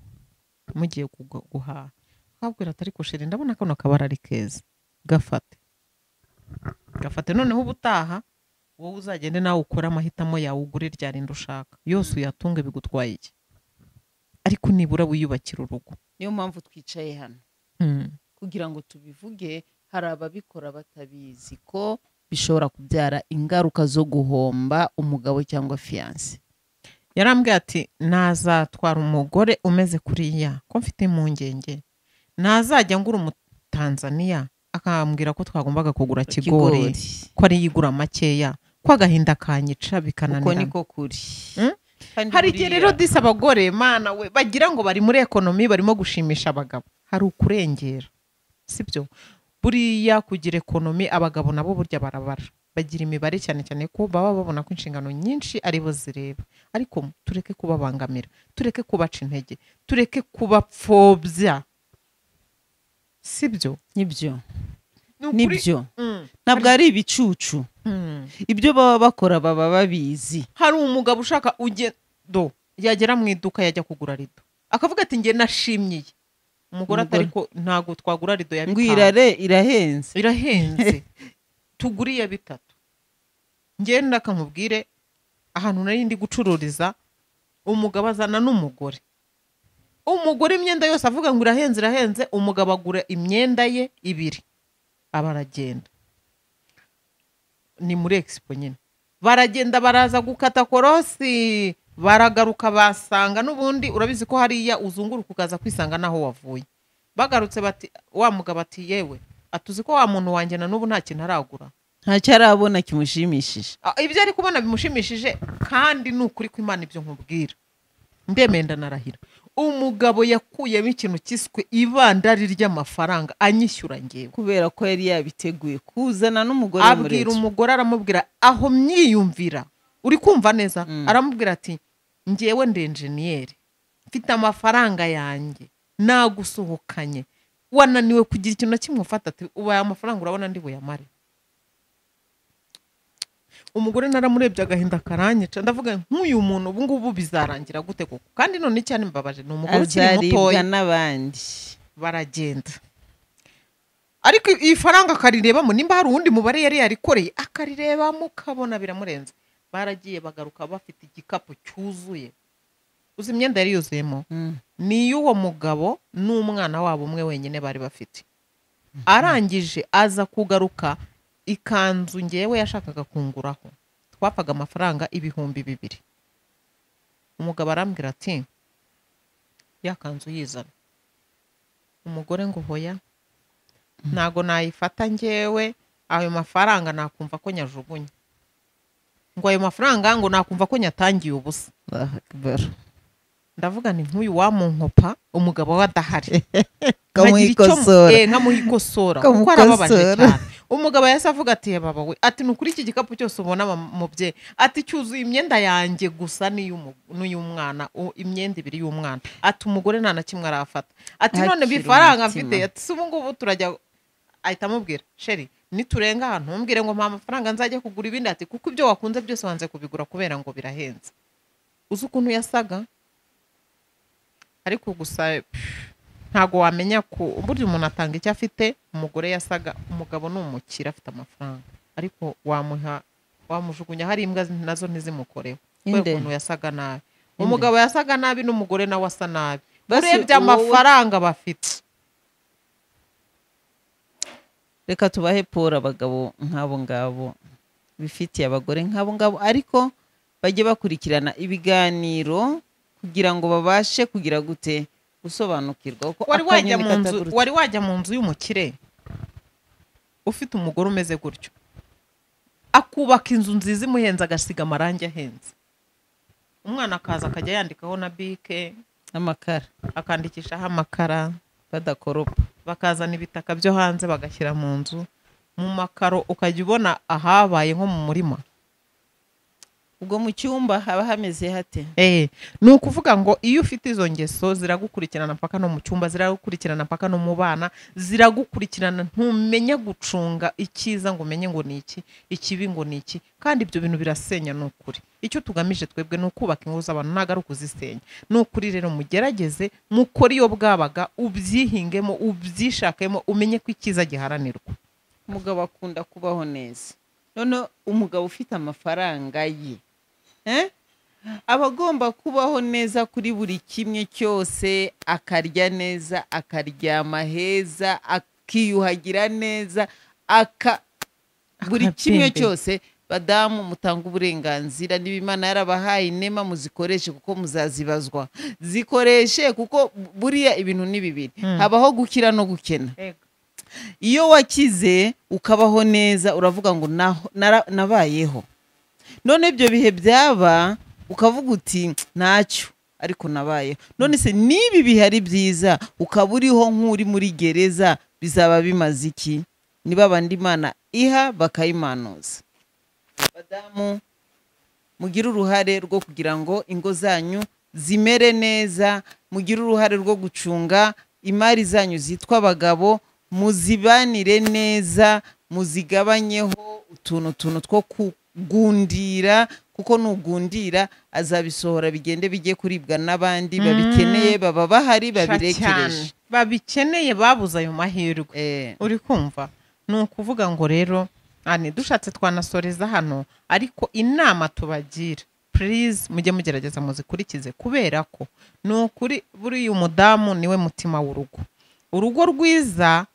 mugiye guhaha, akabwira ati ariko sheri ndabona kano kabara ari keza, gafate gafate, noneho ubutaha wowe uzagende nawe ukore amahitamo yawe, ugure rya rindi ushaka yose uyatunge, bigutwaye iki? Ariko nibura wiyubakira urugo. Niyo mpamvu twicaye hano kugira ngo tubivuge. Hari ababikora batabizi ko bishobora kubyara ingaruka zo guhomba umugabo cyangwa fiancé. Yarambwiye ati nazatwara umugore umeze kuriya ko mfite impungenge, nazajya ngura umutanzaniya akambwira ko twagombaga kugura kigori, ko ari yigura makeya, ko agahinda kanyica bikananirana. Uko niko kuri. Hari igihe rero disi abagore mana we bagira ngo bari muri ekonomi barimo gushimisha abagabo, hari ukurengera, sibyo? Buriya kugira ekonomi abagabo nabo burya barabara, bagira imibare cyane cyane ko baba babona ko inshingano nyinshi aribo zireba. Ariko tureke kubabangamira, tureke kubaca intege, tureke kubapfobya, sibyo? Nibyo, nibyo. Ntabwo ari ibicucu, ibyo baba bakora baba babizi. Hari umugabo ushaka ugendo yagera mu iduka yajya kugura rido akavuga ati nge nashimye umugore atari ko ntago twagura rido ya bitanu, ngwirare irahenze, irahenze tuguriye bitatu. Nge ndakamubwire ahantu nari ndi gucururiza, umugabo azana n'umugore, umugore imyenda yose avuga ngo irahenze irahenze, umugabo agura imyenda ye ibiri abaragenda. Ni muri expo nyine, baragenda baraza gukata korosi, baragaruka basanga n'ubundi urabizi ko hariya uzunguruka ukaza kwisanga naho wavuye. Bagarutse bati wa mugabo ati yewe atuzi ko wa muntu wanjye na n'ubu nta kintu aragura, ntacyo arabona kimushimishije, ibyo ari kubona bimushimishije. Kandi ni ukuri ko Imana ibyo nkubwira ndemenda narahira, umugabo yakuyemo ikintu kiswe ibandari ry'amafaranga anyishyura ngewe, kubera ko yari yabiteguye kuzana n'umugore. Abwira umugore aramubwira aho myiyumvira, uri kumva neza? Aramubwira ati ngewe ndi enjeniyeri, mfite amafaranga yanjye, nagusohokanye, wananiwe kugira ikintu na kimwe ufata, ati ubaye amafaranga urabona ndi buyamare. Umugore naramurebye agahinda karanyica, ndavuga nk'uyu muntu ubu ngubu bizarangira gute koko? Kandi none cyane mbabaje ni umugore ukiri mutoya n'abandi baragenda, ariko iyi faranga akarirebamo, nimba hari uwundi mubare yari yarikoreye akarirebamo kabona biramurenze. Baragiye bagaruka bafite igikapu cyuzuye, uzi imyenda yari yuzuyemo Ni y'uwo mugabo n'umwana wabo umwe wenyine bari bafite. Arangije aza kugaruka ikanzu ngewe yashakaga kunguraho, twapfaga amafaranga 2000. Umugabo arambwira ati ya kanzu yizana. Umugore ngo hoya, ntago nayifata ngewe, ayo mafaranga nakumva ko nyajugunye, ngo ayo mafaranga ngo nakumva ko nyatangiye ubusa. Ndavuga nti nk'uyu wamunkopa umugabo we adahari, nkamuhikosora kuko arababaje cyane. Umugabo yahise avuga ati baba we, ati nukuri iki gikapu cyose ubona mubyeyi, ati cyuzuye imyenda yanjye gusa n'iy'umwana, imyenda ibiri y'umwana, ati umugore nta na kimwe arafata, ati none bifaranga mfite, ati ubu ngubu turajya. Ahita amubwira sheri niturenga ahantu ntumbwire ngo mpa amafaranga nzajya kugura ibindi, ati kuko ibyo wakunze byose wanze kubigura kubera ngo birahenze. Uzi ukuntu yasaga? Ariko gusa ntago wamenya ko burya umuntu atanga icyo afite. Umugore yasaga, umugabo ni umukire afite amafaranga, ariko wamujugunya hari imbwa nazo ntizimukoreho kubera ukuntu yasaga nabi. Umugabo yasaga nabi n'umugore nawe asa nabi, urebye amafaranga bafite. Reka tubahe pora abagabo nk'abo ngabo bifitiye abagore nk'abo ngabo, ariko bajye bakurikirana ibiganiro kugira ngo babashe kugira gute gusobanukirwa. Uko wari wajya mu nzu y'umukire ufite umugore umeze gutyo, akubaka inzu nziza imuhenze, agasiga amarangi ahenze, umwana akaza akajya yandikaho na bike amakara, akandikishaho amakara, badakoropa, bakazana ibitaka byo hanze bagashyira mu nzu, mu makaro ukajya ubona ahabaye nko mu murima. Ubwo mu cyumba haba hameze hate? Ni ukuvuga ngo iyo ufite izo ngeso ziragukurikirana mpaka no mu cyumba, ziragukurikirana mpaka no mu bana, ziragukurikirana, ntumenya gucunga icyiza ngo umenye ngo ni iki, ikibi ngo ni iki. Kandi ibyo bintu birasenya. Ni ukuri icyo tugamije twebwe ni ukubaka ingo z'abantu, ntago ari ukuzisenya. Ni ukuri rero mugerageze mukore iyo bwabaga, ubyihingemo, ubyishakemo, umenye ko icyiza giharanirwa. Umugabo akunda kubaho neza. None umugabo ufite amafaranga ye aba agomba kubaho neza kuri buri kimwe cyose, akarya neza, akaryama heza, akiyuhagira neza, buri kimwe cyose. Badamu mutanga uburenganzira, niba Imana yarabahaye inema muzikoreshe kuko muzazibazwa. Zikoreshe kuko buriya ibintu ni bibiri, habaho gukira no gukena. Iyo wakize ukabaho neza uravuga ngo nabayeho. None ibyo bihe byaba ukavuga uti ntacyo ariko nabayeho. None se nibi bihe ari byiza ukaba uriho nk'uri muri gereza, bizaba bimaze iki? Niba abandi Imana iha bakayimanuza. Badamu mugire uruhare rwo kugira ngo ingo zanyu zimere neza, mugire uruhare rwo gucunga imari zanyu zitwa abagabo, muzibanire neza, muzigabanyeho utuntu two kugundira, kuko nugundira azabisohora bigende bijye kuribwa n'abandi babikeneye, baba bahari babirekereje, babikeneye babuze ayo mahirwe. Uri kumva? Ni ukuvuga ngo rero ani dushatse twanasoreza hano, ariko inama tubagira please mujye mugerageza muzikurikize, kubera ko ni ukuri buriya umudamu niwe mutima w'urugo. Urugo rwiza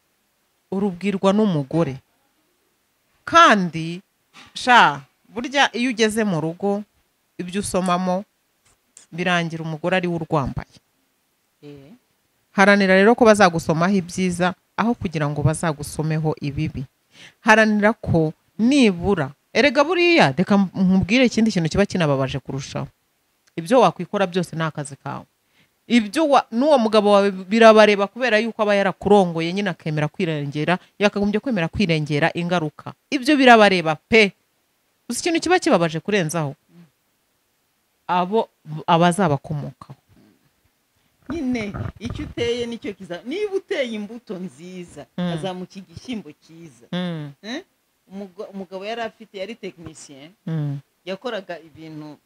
urubwirwa n'umugore. Kandi sha burya iyo ugeze mu rugo ibyo usomamo birangira umugore ari we urwambaye. Haranira rero ko bazagusomaho ibyiza aho kugira ngo bazagusomeho ibibi. Haranira ko nibura, erega buriya reka nkubwire ikindi kintu kiba kinababaje kurushaho, ibyo wakwikora byose ni akazi kawe, ibyo n'uwo mugabo wawe birabareba kubera yuko aba yarakurongoye nyine akemera kwirengera, yakagombye kwemera kwirengera ingaruka, ibyo birabareba pe. Uzi ikintu kiba kibabaje kurenzaho? Abo abazabakomokaho nyine icyo uteye nicyo kiza. Niba uteye imbuto nziza azamuka igishyimbo cyiza. Umugabo yari afite, yari technicien, yakoraga ibintu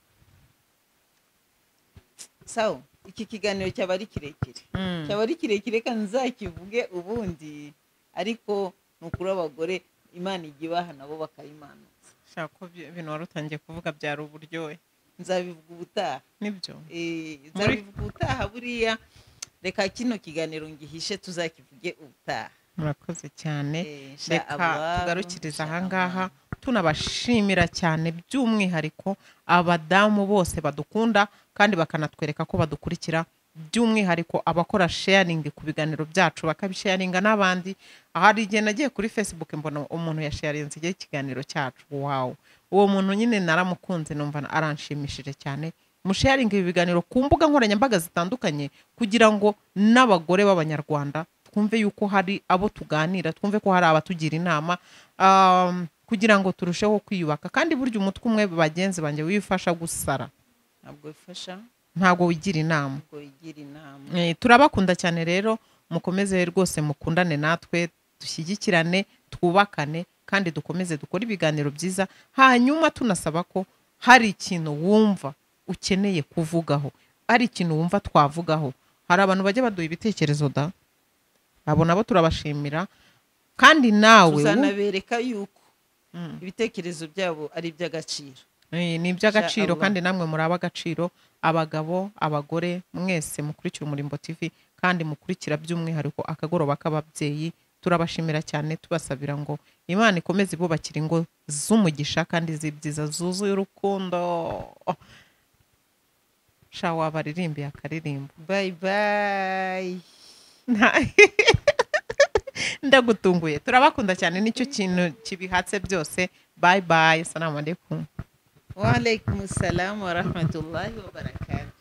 sawa. Iki kiganiro cyaba ari kirekire, cyaba ari kirekire kandi nzakivuge ubundi, ariko nukuri abagore Imana igibaha nabo bakayimanuza. Shaka ibintu wari utangiye kuvuga byari uburyohe, nzabivuga ubutaha. Nibyo, nzabivuga ubutaha. Buriya Reka kino kiganiro ngihishe tuzakivuge ubutaha. Murakoze cyane. Reka tugarukiriza ahangaha, tunabashimira cyane by'umwihariko abadamu bose badukunda kandi bakanatwereka ko badukurikira, by'umwihariko abakora sharing ku biganiro byacu bakabisharinga n'abandi. Hari igihe nagiye kuri Facebook mbona umuntu yasharinze igihe ikiganiro cyacu, wow, uwo muntu nyine naramukunze, numva aranshimishije cyane. Musharinga ibi biganiro ku mbuga nkoranyambaga zitandukanye kugira ngo n'abagore b'Abanyarwanda twumve yuko hari abo tuganira, twumve ko hari abatugira inama, kugira ngo turusheho kwiyubaka. Kandi burya umutwe umwe bagenzi banjye wifasha gusara, ntabwo wigira inama. Turabakunda cyane rero, mukomeze rwose mukundane natwe, dushyigikirane, twubakane, kandi dukomeze dukore ibiganiro byiza. Hanyuma tunasaba ko hari ikintu wumva ukeneye kuvugaho, hari ikintu wumva twavugaho, hari abantu bajya baduha ibitekerezo da, abo nabo turabashimira. Kandi nawe tuzanabereka yuko ibitekerezo byabo ari iby'agaciro. Ni iby'agaciro, kandi namwe muri ab'agaciro, abagabo, abagore, mwese mukurikira Umurimbo TV kandi mukurikira by'umwihariko akagoroba k'ababyeyi. Turabashimira cyane, tubasabira ngo Imana ikomeze ibubakire ingo z'umugisha kandi z'ibyiza zuzuye urukundo. Sha wabaririmbiye akaririmbo. Bye bye. Ndagutunguye. Turabakunda cyane, nicyo kintu kibihatse byose. Bye bye. Assalamu alaikum. Wa alaikum assalam wa rahmatullahi wa barakatuh.